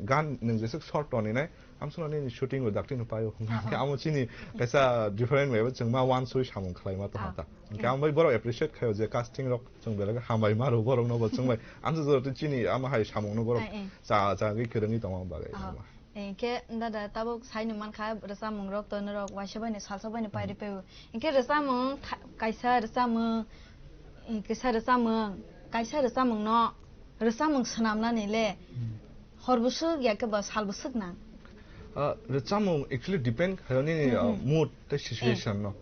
gan nwng jeswk short toninai, amswkno nini shooting bo dakti no paio. Oh, Hwnkhe oh. amo chini kaisa different way bo chwng ma wansui samung khlai ma tongkha Oh. ta. Hwnkhe Eh. ang bai borok appreciate khaio je casting rok chwng belai khe hambai ma rw borok no bo chwng bai amswk jora twi chini ama hai samung no borok Eh, eh. cha, cha gwi kwrwngwi tongma bagwi. Oh. Hinkhe dada tabuk sai nung mankha rwchapmung rok to norok waisa bai ni salsa bai ni pairi paibo. Hinkhe rwchapmung tha-, kaisa rwchapmung, eh, kaisa rwchapmung, kaisa rwchapmung no rwchapmung swnamnani le Hmm. hor bwswk ya khe ba sal bwswk nang? Ah, rwchapmung actually depend khayo nini, Hmm, ah, hmm. mood tei Eh. situation no.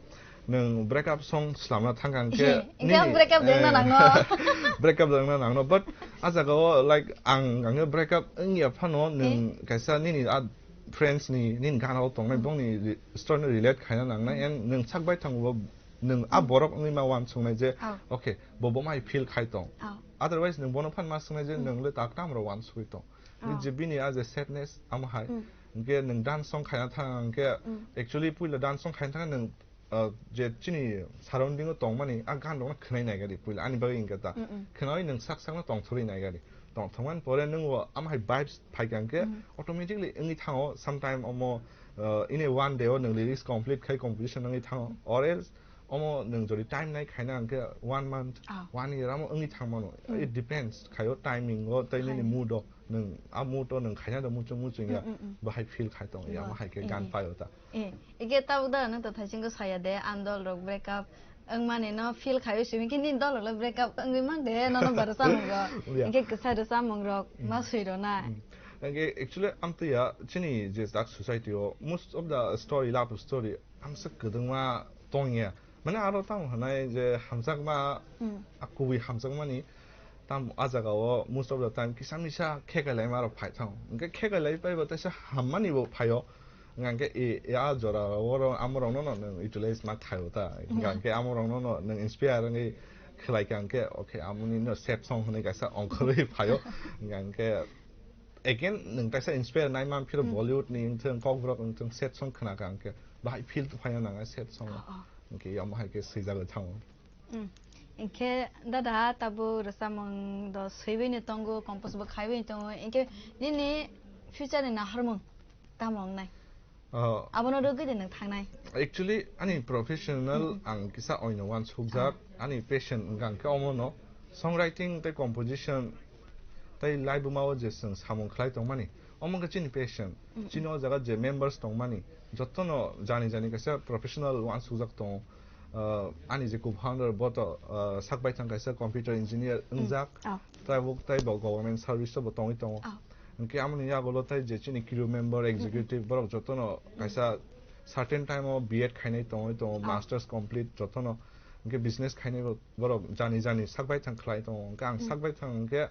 Nwng break up song slamna thangkha hwnkhe Hingke nini, ang break up dengna eh, nangno. break up dengna nangno, but a jaga o, like, ang, ang break up wngya phano nwng Eh? kaisa nini a friends ni, nini gana o tongnai Hmm. bongni re-, story no relate khaina nangnai, Hmm. and nwng sak bai thango nwng a Hmm. borok wngwi ma wansuknai je, Oh. okay, bo bo mai feel khai tong. Oh. Otherwise nwng bono phan ma swngnai je Hmm. nwng le tak tam rok wansugwi tong. Ni Oh. je bini a je sadness amo hai. Hmm. Hingke nwng dance song khaina thang hingke Hmm. actually puila dance song khaina thang nwng, uh, je chini surrounding o tongmani a gan rokno khwnai nai gari puila ani bagwi hingke ta. Hmm, hmm. Khwnai nwng sak sakno tongthorwi nai gari. Tongthokmani pore nwng o amo hai vibes phaikha hingke Hmm. automatically wngwi thango sometime omo, uh, in a one day o nwng lyrics complete khai composition wngwi thango or else omo nwng jodi time nai khaina hingke one month, Ah. one year amo wngwi thangmano. Hmm. It depends khayo timing o tei nini Hai. mood o. Nwng a mood o nwng khaina da muchung muchung ya, Mm, mm, mm. Bahai feel khai tong ya, Bo, bahai khe eh, gan eh. Paio ta. Eh, eke tabuk da nwng to thaisingo saya de, andol rok break up wngmani no feel khaio simi khe nini dol rok le break up wngwi mang de, nono ba rwchapmung rok. Ya. Eke kwsa rwchapmung rok Mm. ma swi rw na. Mm. Eke actually amtwi ya chini je jak society o most of the story, love story, amsa kwdwngma tong ya. Mane aro tamo hwnai je hamjakma, Mm. a kubui hamjakmani tam a jaga o most of the time kisa misa khekai laima rok phai thango. Hingke khekai lai paibo teisa hammani bo phaio. Hingke e, e a jora oro amorok no, no, no utilize ma thaio ta. Hingke amorok no, no, nwng inspire wngwi khlai kha hingke, okay, amoni no sad song hwnwi kaisa ongkhorwi phaio. Hingke again, nwng kaisa inspire nai man phiro Hmm. Bollywood ni wngthung, Kokborok wngthung, sad song khna kha hingke bahai feel to phaina nang sad song. Oh, oh. Hingke yamo hai khe swijagwi thango. Hmm. Hingke dada tabuk rwchapmung do swiwi ni tongo, compose bo khaiwi ni tongo. Hingke nini future ni naharmung tamo wngnai? Oh. Abono rwgwi de nwng thangnai? Actually, ani professional Mm-mm. ang kisa oino wansukjak, Ah. ani passion wngkha hwnkhe omono songwriting tei composition tei laibuma o je chwng samung khlai tongmani, omo wngkha chini passion. Mm-mm. Chini o jaga je members tongmani, jotono jani jani kaisa professional wansukjak tongo. Ah, ani je co-founder bo to, ah, sak baithang kaisa computer engineer Mm. wngjak, Oh. tei bo, tei bo government service o bo tongwi tongo. Oh. Hingke amoni yagulo tei je chini crew member, executive, borok jotono kaisa certain time o B Ed khainai tongwi tongo, Ah. masters complete jotono. Hingke business khainai bo-, borok jani jani sak baithang khlai tongo. Hingke ang Hmm. sak baithang hingke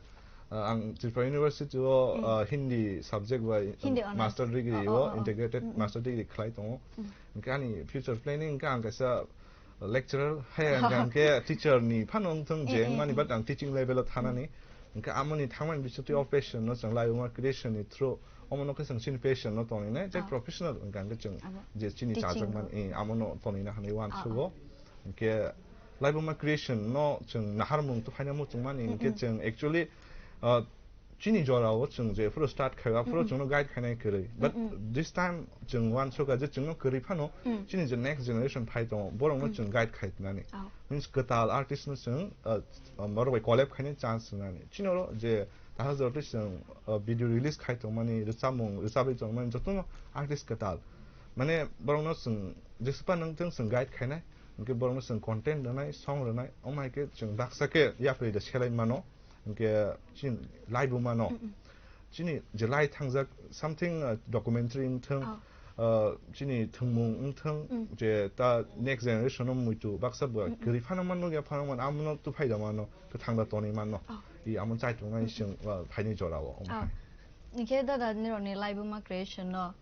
Uh, ang Tripura University o, uh, Hindi subject bai Hindi honours. Master degree Oh, o, oh, oh. Integrated Mm, mm. Master degree khlai tongo. Mm. Hingke ani future planning hingke ang kaisa lecturer hai ang hingke teacher ni phano wngthong je Eh, eh, mani eh. But ang teaching level o thanani. Mm. Hingke amoni thangmani bisingtwi o passion no chwng laibuma creation ni through omo no khe chwng chini passion no tonina je Oh. Professional hingke ang khe chwng Abo. Je chini Teaching chajak rok. Mani, eh, amo no tonina hinwi Oh, wansugo. Oh. Hingke laibuma creation no chwng naharmung to phaina muchungmani, hingke Mm-mm. Chwng actually, uh, chini jora o chwng je phuru start khai, aphuru Mm-mm. Chwngno guide khainai kwrwi. But Mm-mm. This time chwng wansuka je chwngno kwrwi phano, Mm. Chini je next generation phai tongo, borokno Mm. Chwng guide khai nani. Oh. Means kwtal artist no chwng, uh, um, borok bai collab khainai chance nani. Chini oro je tahajor twi chwng, uh, video release khai tongmani, rwchapmung, rwchapwi tongmani, jotono artist kwtal. Mane borokno chwng jeswkpa nangthung chwng guide khainai, hingke borokno chwng content rwnai, song rwnai, omo hai khe chwng baksa khe yapri da selai mano, hingke chini live bo mano. Mm-mm. Chini je lai thangjak something, uh, documentary wngthung, Oh. Uh, chini thwngmung wngthung, Mm. Je ta next generation o muitu baksa bo Mm-mm. Kwrwi phano mano, ya phano mano, amono tu phaida mano, kwthang da tonwi mano. Oh. I amo chai tongnai Mm-mm. Chwng, uh, phaini jora o, omo Oh. Hai. Hingke dada nirokni laibuma creation no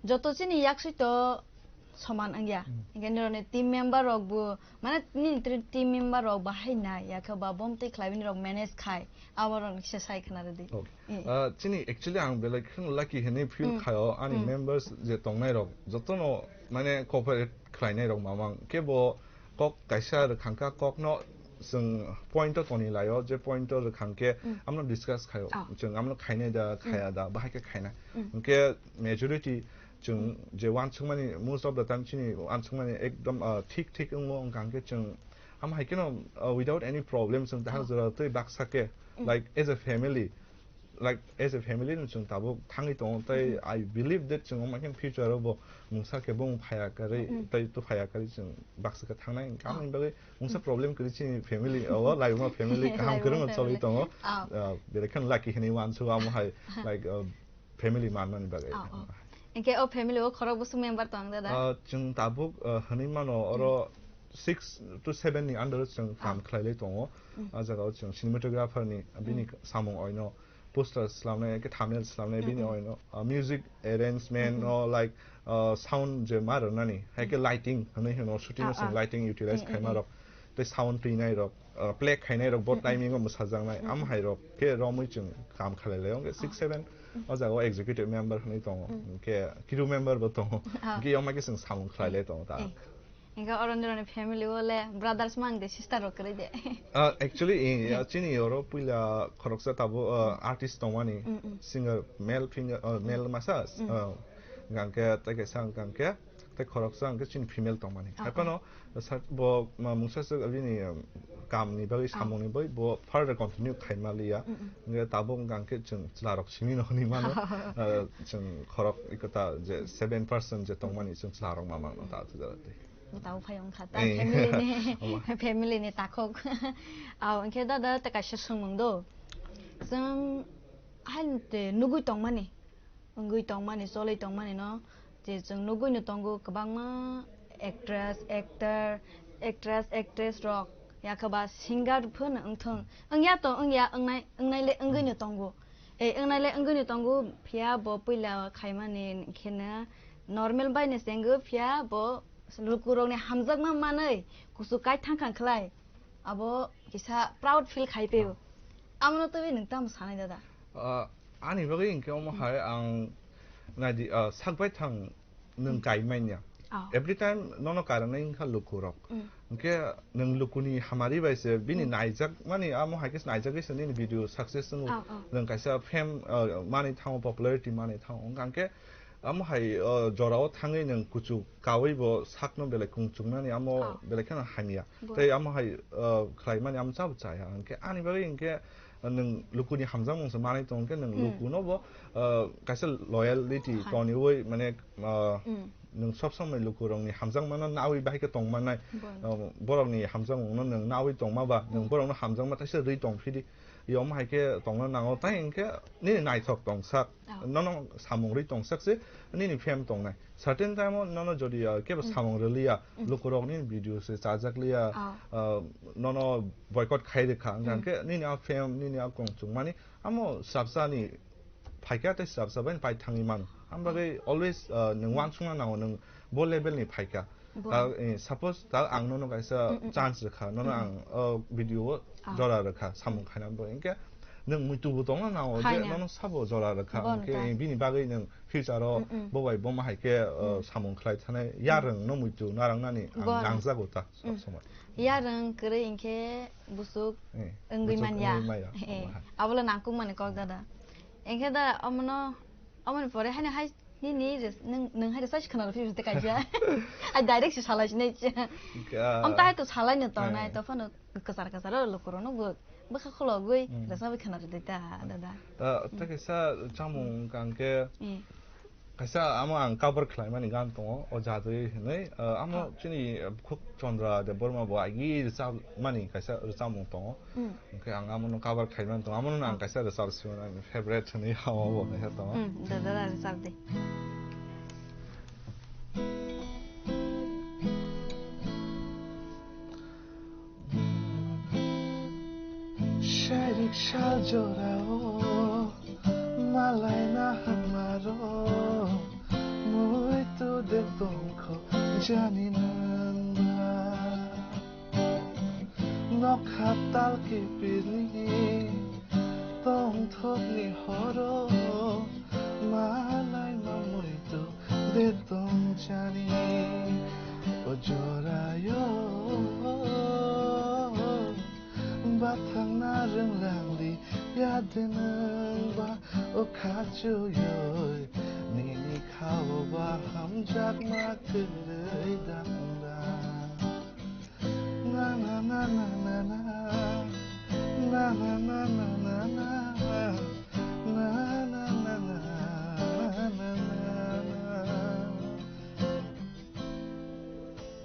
joto chini yaksui to soman wngya. Hmm. Hingke nirokni team member rok bo, mane nini tri-, team member rok bahai nai, ya khe ba bom twi khlai bini rok manage khai, abo rok ni kisa sai khna rwdi. Okay. Eh. Ah, chini actually ang belai kheno lucky hinwi feel Hmm. Khaio, ani Hmm. Members je tongnai rok jotono mane cooperate khlainai rok mamang. Kebo kok kaisa rwkhang kha, kokno chwng point o toni laio, je point o rwkhang khe Hmm. Amno discuss khaio. Ah. Chwng amno khainai da, Hmm. Khaya da, bahai khe khainai. Hmm. Hwnkhe majority chwng Hmm. Je uansukmani, most of the time chini uansukmani ekdom, ah, thik thik wngo, wngkha hwnkhe chwng amo hai kheno, ah, without any problem chwng tahar Hmm. Jora tei baksa khe, Hmm. Like, as a family, like, as a family no chwng tabuk thangwi tongo, tei Mm-hmm. I believe that chwng omo khe future o bo mungsa khe bung phaya karwi, Mm-hmm. Tei tu phaya karwi chwng baksa khe thangnai, hwnkhe Ah. Amoni bagwi mungsa Mm. Problem kwrwi chini family o, laibuma family kaham Laibuma kwrwngno choli family. Tongo. Ah. Ah, belai kheno lucky hinwi uansuk amo hai, Ah. Like, ah, family manmani bagwi. Ah, ah. Hwnkhe o family o khorok bwswk member tong dada? Ah, chwng tabuk, ah, hinwi mano oro Mm. Six to seven ni under o chwng Ah. Kam khlailai tongo. Mm. Ah jagao chwng cinematographer ni bini Mm. Samung oino. Poster slamnai, hai khe thumbnail slamnai, bini Mm-mm. Oino, uh, music arrangement Mm-mm. No, like, uh, sound je ma rwnani, hai khe Mm. Lighting hinwi hino, shooting Ah, o chwng ah. Lighting utilize Mm-mm. Khaima rok, tei sound twinai rok, uh, play khainai rok, bo Mm-mm. Timing o mwsajaknai, Mm-mm. Amo hai rok khe romwi chwng kam khlai lai, hwnkhe six, Ah. Seven Mm. O jaga o executive member hinwi tongo, Mm. Hwnkhe crew member bo tongo, Ah. Hwnkhe yongma khe chwng samung khlai lai tongo ta. Eh. Hingke oro nironi family o le brothers mang de sister rok kwrwi de? Ah, actually, eh, Hmm. Chini oro puila khoroksa tabuk, ah, Hmm. Artist tongmani, Hmm, hmm. Singer, male finger, ah, Hmm. Male masa, Hmm. Ah, hingke tei kaisa hingke tei khoroksa hingke chini female tongmani. Oh, hai phano oh. Sa-, bo ma mungsa swk bini, um, kam ni bagwi, Oh. Samung ni bagwi bo further continue khaima liya. Hmm, hmm. Hingke tabuk hingke chwng chwla rok simi no hinwi mano. Ah, chwng khorok ikota je seven person je tongmani chwng chwla rok ma mangno ta tu jara tei. Bo tabuk phai wngkha ta Eh. Family ni, Omo. Family ni takhuk. Aw, hwnkhe dada ta kaisa swngmung do. Chwng hain te nugui tongmani, wngui tongmani, choloi tongmani no, je chwng nugui no tongo kwbangma actress, actor, actress, actress rok, yakhe ba singer phano wngthung. Wngya to wngya, wngnai, wngnai le wngui no tongo. Eh, wngnai le wngui no tongo, phiya bo puila khaimani kheno normal bai no chengo, phiya bo lukurokni hamjakma manwi kuchuk kai thang kha khlai, abo kisa proud feel khai phaio. Amono twiwi nwng tamo sanai dada? Ah, ani bagwi hwnkhe omo hai ang naidi, ah, sak bai thang nwng Hmm. Kai manya. Ah. Every time nono karanai wngkha lukurok. Hmm. Hwnkhe nwng lukuni hamari bai se bini Hmm. Naijak mani amo hai khe naijagwi se nini video success wngo. Ah, ah. Nwng kaisa fame, ah, mani thango, popularity mani thango. Hwnkha hwnkhe Amo hai, o, jorao thangwi nwng kuchuk kaui bo sakno belai kung chuknani amo Oh. Belai kheno hamya. Bo. Tei amo hai, o, khlaimani amo chabo chaya. Hwnkhe ani bagwi hwnkhe nwng lukuni hamjakmung se manwi tong khe nwng Hmm. Lukuno bo, o, kaisa loyalty Hai. Toniwi mane, o, Hmm. Nwng sob somoi lukurokni hamjakmano naui bahai khe tong mannai. Bo. O, borokni hamjakmungno nwng naui tongma ba, nwng Hmm. Borokno hamjakma taisa rwi tong phidi. Yom hai khe tongna nango, tai hwnkhe nini naithok tongsak, Oh. Nono samung rwi tongsak se nini fame tongnai. Certain time o nono jodi, ah, kebo Hmm. Samung rwliya, Hmm. Lukurok nini video se chajak liya, Oh. Ah, nono boycott khai rwkha, hwnkha Hmm. Hwnkhe nini a fame, nini a kong chukmani Amo swrapsa ni phaikha tei swrapsa bai pai thangwi mano. Ang bagwi always, uh, nwng wansukna nango nwng bo level ni phaikha. Bo. Ta, eh, suppose ta ang nono kaisa Mm, mm, mm. chance rwkha, nono Mm, mm. ang, uh, video o Ah. jora rwkha, samung khaina bo. Hinkhe nwng muitu bo tongna nango je Khaina. nono sabo jora rwkha. Bo Hinkhe, nokha. eh, bini bagwi nwng future o Mm, mm. bo bai bo ma hai khe, uh, Mm. samung khlai thanai yarwng no muitu narwknani ang Bo no. nangjago ta sob Mm. somoi. Yarwng kwrwi hinkhe busuk Eh, wngwi busuk manya. wngwi manya. Eh, Omo hai. Abola nangkukmani kok dada. Hinkhe da omono, omoni pore haino hai nini res-, nwng, nwng hai resa se khwnaro phiyos de kaisa. Hai direct se salai sinai se. Ga- Am tahai to salai no tongnai, Eh. to phano kwchar kwchar o lukurok no bo bwkha khulogwi Mm. resa bai khwnaro de ta dada. Ta, ta kaisa chamung kang khe Eh. Kaisa amo ang cover khlaimani gan tongo, O Jadui hinwi. Ah, amo Ah. chini, ah, bukhuk Chandra Debbarma bo agi rwchapmani kaisa rwchapmung tongo. Mm. Hwnkhe ang amono cover khlaimani tongo, amono ang Ah. kaisa rwchap simani favorite hinwi amo bo kaisa tongo. Mm, da, da, da, rwchap de. Sharik sal jorao malaina hamaro muitu de tongkho jani nangba. Nokha tal kipirni tongthokni horo malaima muitu de tong jani o jorayo. Bathang narwng langli yade nwng ba o khachuyoi nini khao ba hamjakma kwrwi dang dang. Na na na na na na. Na na na na na na. Na na na na na na.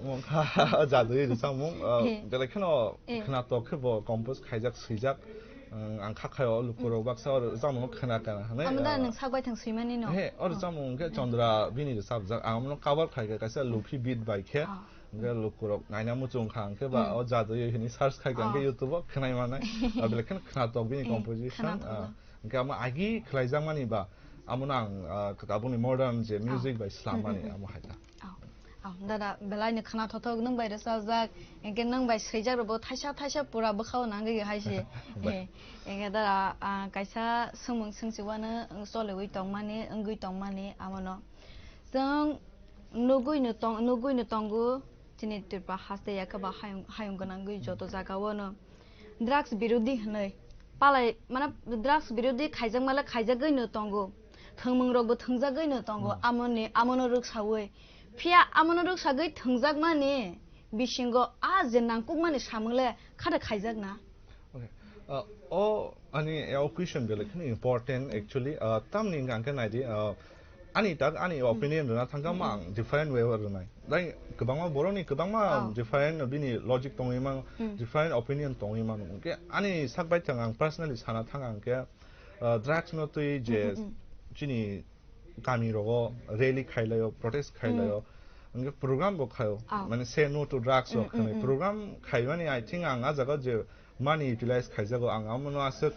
Mungkha Jadui rwchapmung, uh, Eh. belai kheno Eh. khwnatok khe bo compose khaijak, swijak. Ang, ang kha khaio lukurok baksa o rwchapmung khwna kana hinwi, Amo da uh, nwng sak baithang swimani no? He, o Oh. rwchapmung khe Eh. Chandra bini rwchapjak. Ang amono cover khai khe kaisa Lufi beat bai khe. Ah. Hwnkhe lukurok naina muchung kha hwnkhe ba Hmm. O Jadui hinwi search khai kha hwnkhe Ah. YouTube o khwnai manai. Ah, belai kheno khwnatok bini Eh, composition, khwnatok ah, no. Hwnkhe amo agi khlaijakmani ba, amono ang, ah, tabukni modern je Ah. music bai Hmm, hmm, slammani hmm. amo hai ta. Oh, oh, dada, belai ni khwnathok thok nwng bai rwchapjak, hwnkhe nwng bai swijak rokbo thaisa thaisa pura bwkhao nangwi hai se. Bai. Eh, hwnkhe dada, ah, kaisa swngmung swngchiwano choliwi tongmani, wngwi tongmani, amono. Chwng nugwi no tong-, nugwi no tongo, chini Tripura haste yakhe ba hayung, hayung gwnangwi joto jagao no drugs birodhi hinwi palai, mane drugs birodhi khaijakma le khaijagwi no tongo, thwngmung rokbo thwngjagwi no tongo, Hmm. amoni, amono rwksawi. Phiya amono rwksagwi thwngjakmani bisingo a je nangkukmani samung le khade khaijakna? Okay. Uh, o ani, eh, o question belai kheno important actually. Uh, tamni hwnkha hwnkhe naidi, uh, ani tak, ani Hmm. opinion rwna thangkha Hmm, ma hmm. ang different way o rwnai. Dai kwbangma borokni kwbangma Oh. different bini logic tongwi mano, Hmm. different opinion tongwi mano. Hwnkhe ani sak baithang ang personally sana thang ang khe, uh, drugs no twi je Hmm, hmm, hmm. chini kami rogo rally khailaio, protest Hmm. khailaio, hwnkhe program bo khaio, Ah. mane say no to drugs Hmm, rok hmm, hinwi hmm. program khaimani, I think ang a jaga je money utilize khaijago, ang amono aswk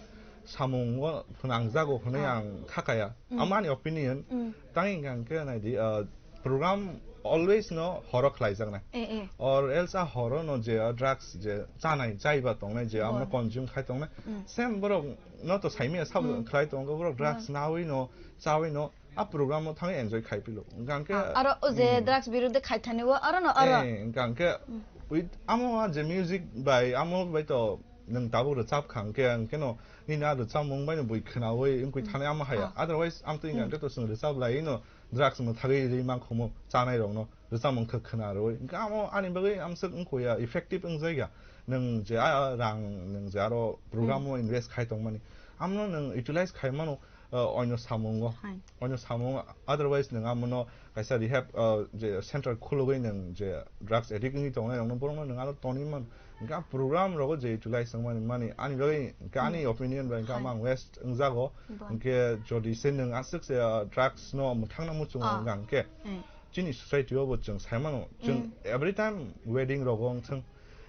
samungo phwnangjago hwnwi Ah. ang kha kaya. Hmm. Amo ani opinion, Hmm. tang hwnkha hwnkhe naidi, ah, program always no horo khlaijaknai. Eh, eh. Or else a horo no je, ah, drugs je chanai, chaiba tongnai je, Bon. amono consume khai tongnai, Hmm. same borok no to saimaya sabo Hmm. khlai tongo, borok drugs Bon. nawi no, chawi no, a program o thangwi enjoy khai pilo. Hwnkha hwnkhe, Ah, aro o je hmm. drugs birodhi khai thani o, aro no aro. Eh, hwnkha hwnkhe Hmm. with amo a je music bai, amo bai to nwng tabuk rwchap kha hwnkhe, hwnkhe no nini a rwchapmung bai no bui khwnawi wngkui Hmm. thani amo haya. Ah. Otherwise, amtwi hwnkha Hmm. hwnkhe to chwng rwchap lai no drugs no thagwi ri mankhumu chanai rok no rwchapmung khe khwna rwi. Hwnkhe amo ani bagwi amswk wngkhuya, effective wngjakya. Nwng je a rang, nwng je aro program Hmm. o invest khai tongmani. Amno nwng utilize khai mano, uh, oino samungo. Hai. Oino samungo, otherwise nwng amono kaisa rehab, uh, je center khulugwi nwng je drugs addict wngwi tongnai rokno borokno nwng aro tonwi mano. Hwnkhe a program rogo je utilize wngmani mani ani bagwi hwnkhe ani Hmm. opinion bai hwnkhe Hai. amang waste wngjago. Bon. Hwnkhe jodi se nwng aswk se, uh, drugs no mwthangna muchungo Ah. wngkha hwnkhe Hmm. chini society o bo chwng sai mano. Chwng Hmm. every time wedding rogo wng thwng,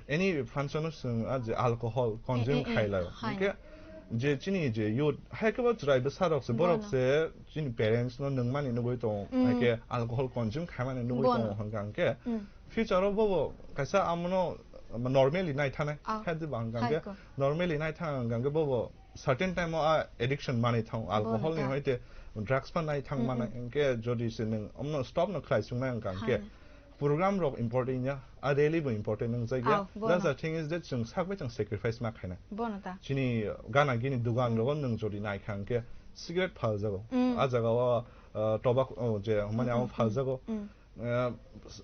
any function o chwng a je alcohol consume Eh, eh, eh. khai laio. Hai. Hwnkhe Je chini je youth, hai khe bo chwrai bwsa rok se, borok Bono. se chini parents no nungmani nugwi tongo, Mm. hai khe alcohol consume khaimani nugwi Bono. tongo hwnkha hwnkhe Mm. future o bobo kaisa amono normally nai thanai, Ah, healthy ba hwnkha hai hwnkhe ko. normally nai thang hwnkha hwnkhe bobo certain time o a addiction manwi thango, alcohol ni ta. hoite drugs pha nai thang Mm, manai, mm. hwnkhe jodi se nwng omno stop no khlai chungnai hwnkha hwnkhe Hai. program rok important ya, a rally bo important wng jak ya. Aw, bono. That's the thing is that chwng sak bai chwng sacrifice ma khaina. Bono ta. Chini gana gini dugan Mm. rogo nwng jodi nai kha hwnkhe cigarette phal jago. Mm. A jaga o, uh, tobacco, oh, je, mane Mm, amo mm, phal mm, jago. mm. Uh,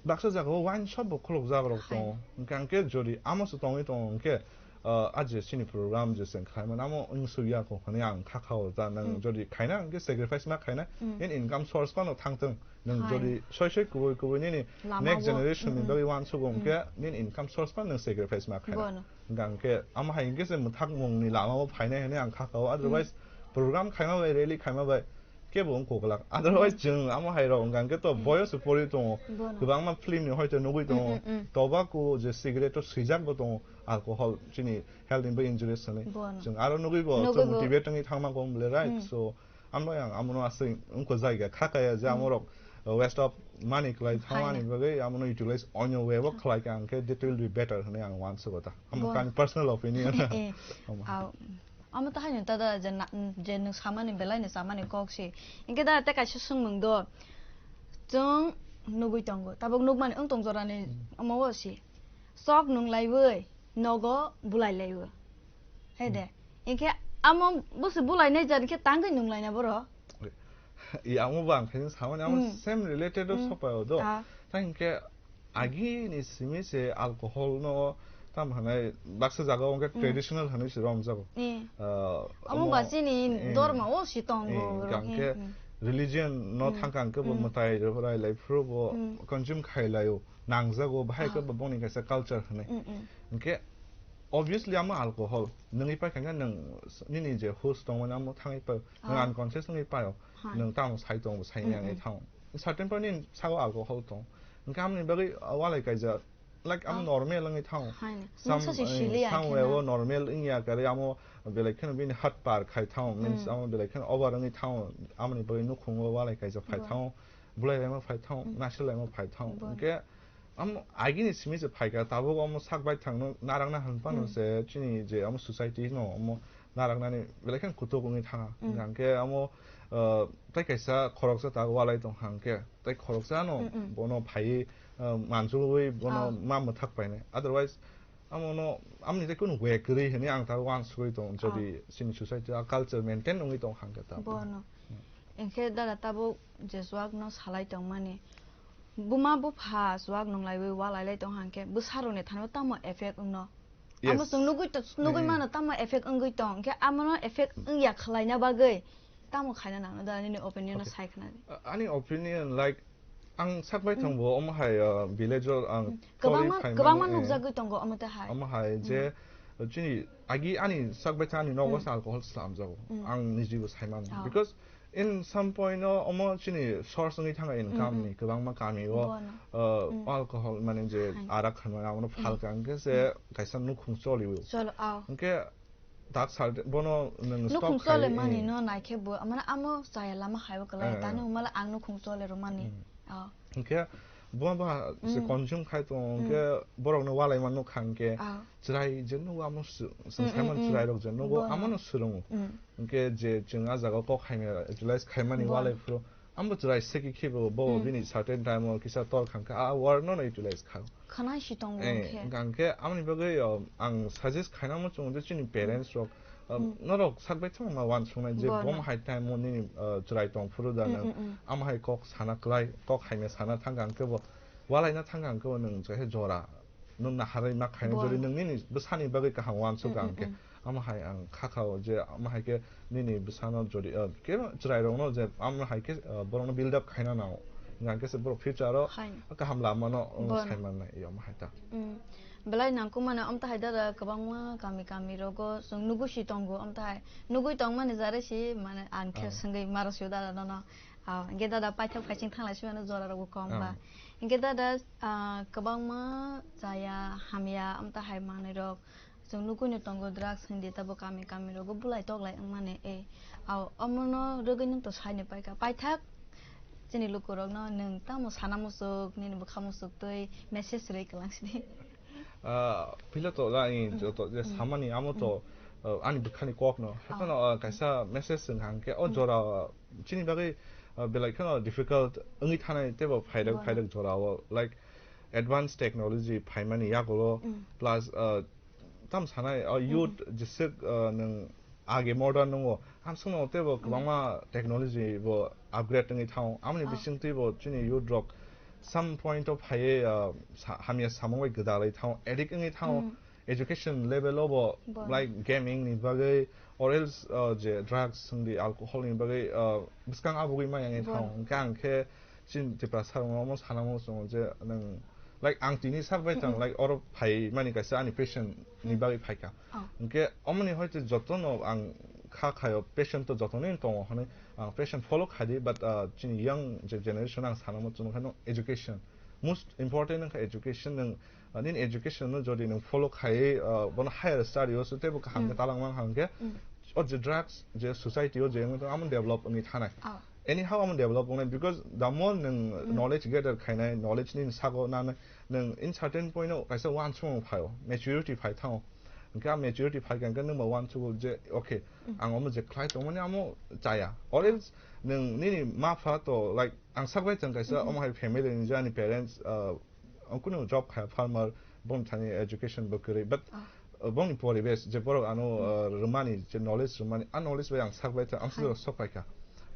baksa jaga o wine shop bo khuluk jak rok Hai. tongo. Hwnkhe hwnkhe jodi amo se tongwi tongo hwnkhe, uh, a je chini program je chwng khlai mano amo wng sui ya kho hwnwi ang kha kha o ta nwng Mm. jodi khaina hwnkhe sacrifice ma khaina Mm. in income source phano thang thung. Nwng Hai. jodi soi soi kubui kubui nini Lama next wo, generation ni mm, mm. bagwi uansukgo Mm. hwnkhe nini income source phano nwng sacrifice ma khaina. Bono. Hwnkha hwnkhe amo hai hwnkhe se mwthakmung ni lama o phainai hwnwi ang kha kha o. Otherwise Mm. program khaima bai, rally khaima bai kebo wng kok glak. Otherwise Mm. chwng amo hai rok hwnkha hwnkhe to Mm. boyo se pori tongo. Bono. Kwbangma film ni hoite nugwi tongo. Mm, mm, mm. Tobacco je cigarette o swijak bo tongo, alcohol chini health ni bagwi injurious hwnwi. Bono. Chwng aro nugwi bo, Nugwi chwng bo. motivate wngwi thangma kong bole, right? Mm. So, Amno yang amono aswk wngkho jaiga kha kaya je Mm. amorok, uh, waste of money khlai Hai thangmani na. bagwi amono utilize onyo way o Tha- khlai kha hwnkhe that will be better hwnwi ang uansukgo ta. Amo Bo- kani personal opinion. Eh, Amo. Aw, amo ta haino ta da je na, je nwng samani belai ni samani kok si. Hwnkhe da tei kaisa swngmung do. Chwng nugwi tongo. Tabuk nukmani wng tong jorani Mm. omo o si. Sok nung laiwi, nogo bulai laiwi. Hai de. Hmm. Hingke amo bwswk bulainai jat khe tangwi nung laina borok. I amo bo ang khaisa samani amo Hmm. same related o Hmm. sopai o do. Ah. Ta hingke agi ni simi se alcohol no tam hanai baksa jaga o hingke Hmm. traditional hanai se romjago. Eh. Ah, Amo amo, ba chini eh, dorma o si tongo eh, borok. Hingke Hmm. religion no Hmm. thangka hingke bo Hmm. mwtai rai lai phuru bo Hmm. consume khai lai o. nangjago, bahai khe Ah. bo bongni kaisa culture hwnwi. Mm, mm. Hwnkhe, obviously, amo alcohol. Nwngwi paikha khe nwng s-, nini je host tongmani amo thangwi paio. Nwng Ah. unconscious wngwi paio. Hai. Nwng tamo sai tongo, sai Mm, nang mm. thango. Certain point ni sago alcohol tong. Hwnkhe amoni bagwi, uh, walai kaijak. Like, amo Ah. normal wngwi thango. Hai. Some, Nwng sachi eh, sili ya somewhere kheno. o normal wngya kare amo belai kheno bini heart par khai thango. Means, Mm. amo belai kheno over wngwi thango. Amoni bagwi nukhungo walai kaijak phai Bo. thango. Bulai laima phai thango, Mm. naisik laima phai thango. Bo. Hwnkhe, Am, agini simi se phaikha, tabuk omo sak baithangno narakna hwnphano Hmm. se chini je omo society no omo naraknani belai kheno kutuk wngwi thanga. Hmm. Hwnkhe amo, uh, tei kaisa khoroksa ta walai tongkha hwnkhe, tei khoroksa no Hmm, hmm. bono phaiwi, uh, manjulwi bono Ah. ma mwthak painai. Otherwise, amo no, amoni tei kunu way kwrwi hwnwi ang ta uansugwi tongo, Ah. jodi chini society o culture maintain wngwi tongkha hwnkhe ta. Bono. Hmm. Hwnkhe dada tabuk je chuak no salai tongmani, Buma bupha chuak nung laiwi walai lai tong hang khe bwsa rok ni thani o tamo effect wng no? Yes. Amo chwng nugui to, nugui Mm. mano tamo effect wngwi tong, hwnkhe amo no effect wngya khwlai na bagwi tamo khaina nang no da nini opinion no Okay. sai khna di. Uh, ani opinion, like, ang sak bai Mm. thang bo omo hai, uh, village o ang Mm. Kwbangma, choli phaimani, kwbangma eh, nukjagwi tongo omo tei hai. Omo hai Mm. je, uh, chini agi ani sak bai thang ani nogo Mm. se alcohol slam jago. Mm. Ang niji bo sai mano. Oh. Because In some point o omo chini source wngwi thangkha income Mm, mm. ni kwbangma kami o, Bono. uh, Mm. alcohol mane je Hai. arak khanmani amo no Mm. phalka hwnkhe se Mm. kaisa nukhung choli o. Cholo, ao. Hwnkhe tak sal bono nwng stop Nukhung chole khai, mani eh. no naikhe bo, mane amo chaya lama hai o kwlai, Eh. tani humala ang nukhung chole rwmani. Mm. Ao. Hwnkhe bo ba se Mm. consume khai tongo, Mm. hwnkhe borok no walai ma nukha hwnkhe Ah. chwrai je nugo amo su-, Mm, mm, sengsaimani mm. chwrai rok je nugo Bono. amo no swrwngo. Mm. Hwnkhe je chwng ah jaga o kok hamya utilize khaimani Bono. walai phuru, amo chwrai seki khe bo, bo Mm. bini certain time o kisa tor kha hwnkhe, ah word no no utilize kha. Khwnai si tongo Eh, hwnkhe. Hwnkha hwnkhe amoni bagwi, um, ang suggest khaina muchungo je chini parents rok, um, Mm. norok sak bai thangma uansuknai je Bono. bom hai time o nini, uh, chwrai tong phuru da Mm, nwng, mm, mm. amo hai kok sana kwlai, kok hamya sana thangkha hwnkhe bo, walaina thangkha hwnkhe bo nwng je hai jora. Nwng naharwi ma khainai Bono. jodi nwng nini bwsani bagwi kaham uansuk Mm, ang mm, khe. mm. Amo hai ang kha kha o je amo hai khe nini bwsano jodi, uh, khe chwrai rokno je amo hai khe, uh, borokno build up khaina nango. Hwnkha khe se borok future o Hai. kaham lama no, uh, Bono. sai mannai, amo hai ta. Mm. Belai nangkukmani omtahai dada kwbangma kami kami rogo chwng nugui si tongo omtahai. Nugui tongmani jare si mane ang khe Ah. swngwi maro sio dada nono. Ah, hwnkhe dada paithak phaising thanglai si mano jora rogo kom ba. Ah. Hwnkhe dada, ah, kwbangma chaya hamya omtahai manwi rok Chwng nukuino tongo drugs hindi tabo kami kami rogo bulai toklai wngmani, eh, ao omono rwgwi nwng to saini paikha. Paithak chini lukurokno nwng tamo sana muchuk, nini bwkha muchuk twi message rwi kwlang sini. Ah, phila to la, eh, joto je samani amo to, ah, ani bwkhani kokno. Haphano, ah, kaisa message wng hangkhe o jora, ah, chini bagwi, ah, belai kheno difficult wngwi thanai teibo phairok, phairok jorao, like, advanced technology phaimani yagulo, plus, ah, tam sanai, o youth jeswk, ah, nwng age modern nungo, hamsokno teibo kwbangma technology bo upgrade wngwi thango. Amoni bisingtwi bo chini youth rok some point of phaiwi, ah, sa-, hamya samung bai gwdalwi thango, addict wngwi thango. Education level o bo, like, gaming ni bagwi, or else, ah, je drugs wngdi, alcohol ni bagwi, ah, bwskang abugwi maya wngwi thango. Hwnkhe ang khe chini Tiprasa rokno omo sanamo chwngo je nwng, like, ang tini sak bai tong, like, oro phai mani kaisa ani passion ni bagwi phaikha. Hwnkhe omoni hoite jotono ang kha khaio, passion to jotono tongo hwnwi ang passion follow khaidi, but, ah, chini young je generation ang sanamo chwng khe no education. Most important wngkha education, nwng, ah, nini education no jodi nwng follow khaiwi, ah, bono higher study o se teibo kaham khe talangma hwnkhe, o je drugs, je society o je wngwi tongo, amo develop wngwi thanai. Anyhow amo develop wngnai, because the more nwng knowledge gather khainai, knowledge nini sago nanai, nwng in certain point o kaisa uansukmung phaio, maturity phai thango. Hwnkhe a maturity phai kha hwnkhe nwng bo uansugo je, okay, ang omo je khlai tongmani amo chaya. Or else nwng nini ma pha to, like, ang sak bai tong kaisa, omo hai family ni je ani parents, uh, ang kunu job khaya, farmer, boni thani education bo kwrwi, but, uh, boni poribesh je borok ano, uh, rwmani, je knowledge rwmani, a knowledge bai ang sak bai tong, ang sijak sok pai kha.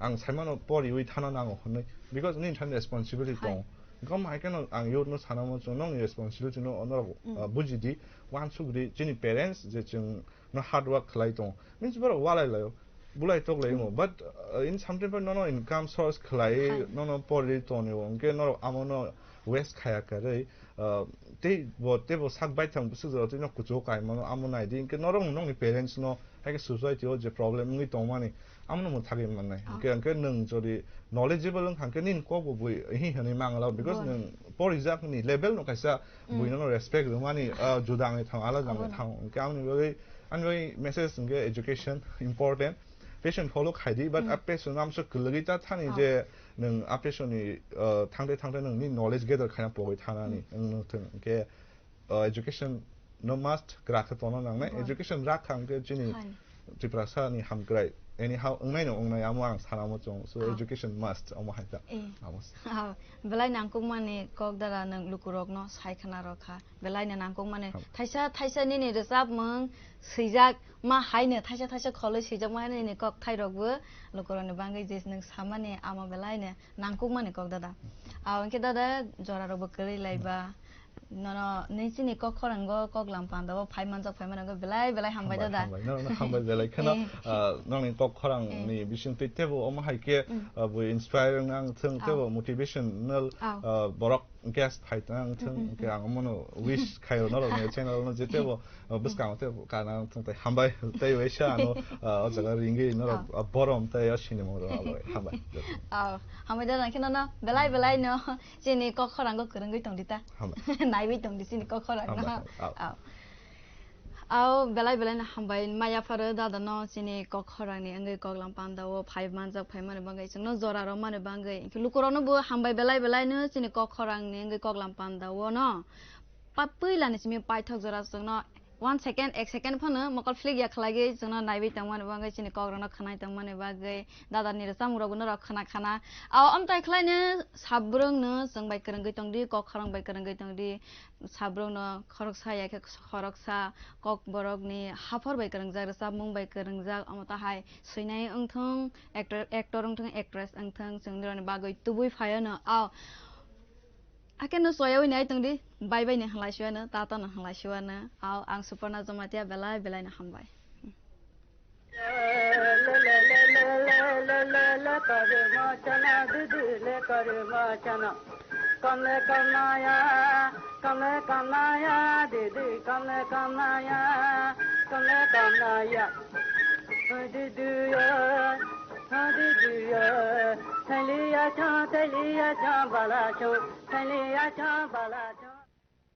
Ang saimano poriwi thana nango hwnwi, because nini thani responsibility tongo. Gom hai kheno ang youth no sanamo chwng nokni responsibility no norok, uh, buji di, uansuk di, chini parents je chwng no hard work khlai tongo. Means borok walai laio, bulai tok lai wngo. But, uh, in something point nono income source khlai, nono pori tonio, hwnkhe norok amono waste khaya kwrwi, uh, tei bo, tei bo sak baithang bwswk jora twi no kuchugo kaimano amo nai di. Hwnkhe norok nokni parents no, hai khe society o je problem wngwi tongmani, amono mwthagwi mannai. Hwnkhe, hwnkhe nwng jodi knowledgeable wngkha, hwnkhe nini kok bo bui hi hwnwi mangala, because nwng porijak ni level no kaisa bui nono respect rwmani, ah, juda wngwi thango, alada wngwi thango. Hwnkhe amoni bagwi, ani bagwi message hwnkhe education important, passion follow khaidi, but a passion amso kwlwgwi ta thani je nwng a passion ni, ah, thangte thangte nwng ni knowledge gather khaina pogwi thanani wng thung. Hwnkhe, ah, education no must kwrak khe tongna nangnai. Education rak kha hwnkhe chini Tiprasa ni hamkrai. Anyhow, wngnai no wngnai, amo ang sanamo chwng. So, education must, omo hai ta. Eh. Amo s- Ah, belai nangkukmani kok dara nwng lukurokno sai khna rw kha. Belai no nangkukmani. Thaisa, thaisa nini rwchapmung swijak ma haino, thaisa, thaisa kholwi swijak ma haino nini kok thairokbo lukurokni bagwi je nwng samani amo belai no nangkukmani kok dada. Ah, hwnkhe dada jorarokbo kwrwi laiba. Nono nini chini kok khorango kok lam panda o phai manjak phai mano belai belai hambai dada. Hambai, nono hambai belai kheno, eh, ah, nongni kok khorang ni bising twi tebo omo hai khe, ah, bo inspiring ang thung tebo motivational, ah, borok guest phai tang thung ke ang mono wish khayo norok ni channel no je tebo, ah, bwskang tebo kana thung tai hambai tei waisa ano, ah, o jaga ringwi norok, ah, borom tei o sinimo ro hambai. Ah, hambai dada kheno no belai belai no chini kok khorango kwrwngwi tong di ta. Hambai. Naiwi tong di chini kok khorang no. Hambai, hambai. Au. Au, belai belai no hambai maya pharo dada no chini kok khorang ni wngwi kok lam panda o phai manjak phai mani bagwi chwng no jora rw mani bagwi. Hwnkhe lukurok no bo hambai belai belai no chini kok khorang ni wngwi kok lam panda o no. Pa puila ni simi paithak jora chwng no one second, ek second phano mokol flick ya khlaiwi chwngno naiwi tongmani bagwi, chini kokrokno khwnai tongmani bagwi, dadani rwchapmungrokbo norok khna khna. Ao amtai khlaino sabrwngno chwng bai kwrwngwi tongdi, kok khorang bai kwrwngwi tongdi, sabrwngno khoroksa ya khe khoroksa, kokborokni haphar bai kwrwngjak, rwchapmung bai kwrwngjak, omo tahai swinai wngthung, actor, actor wngthung, actress wngthung, chwng nirokni bagwi tubui phaio no. Ao Hakhe no soyaui nai tongdi, bye bye ni halai siwano, tata no halai siwano. Ao ang Suparna Jamatia belai belai no hambai.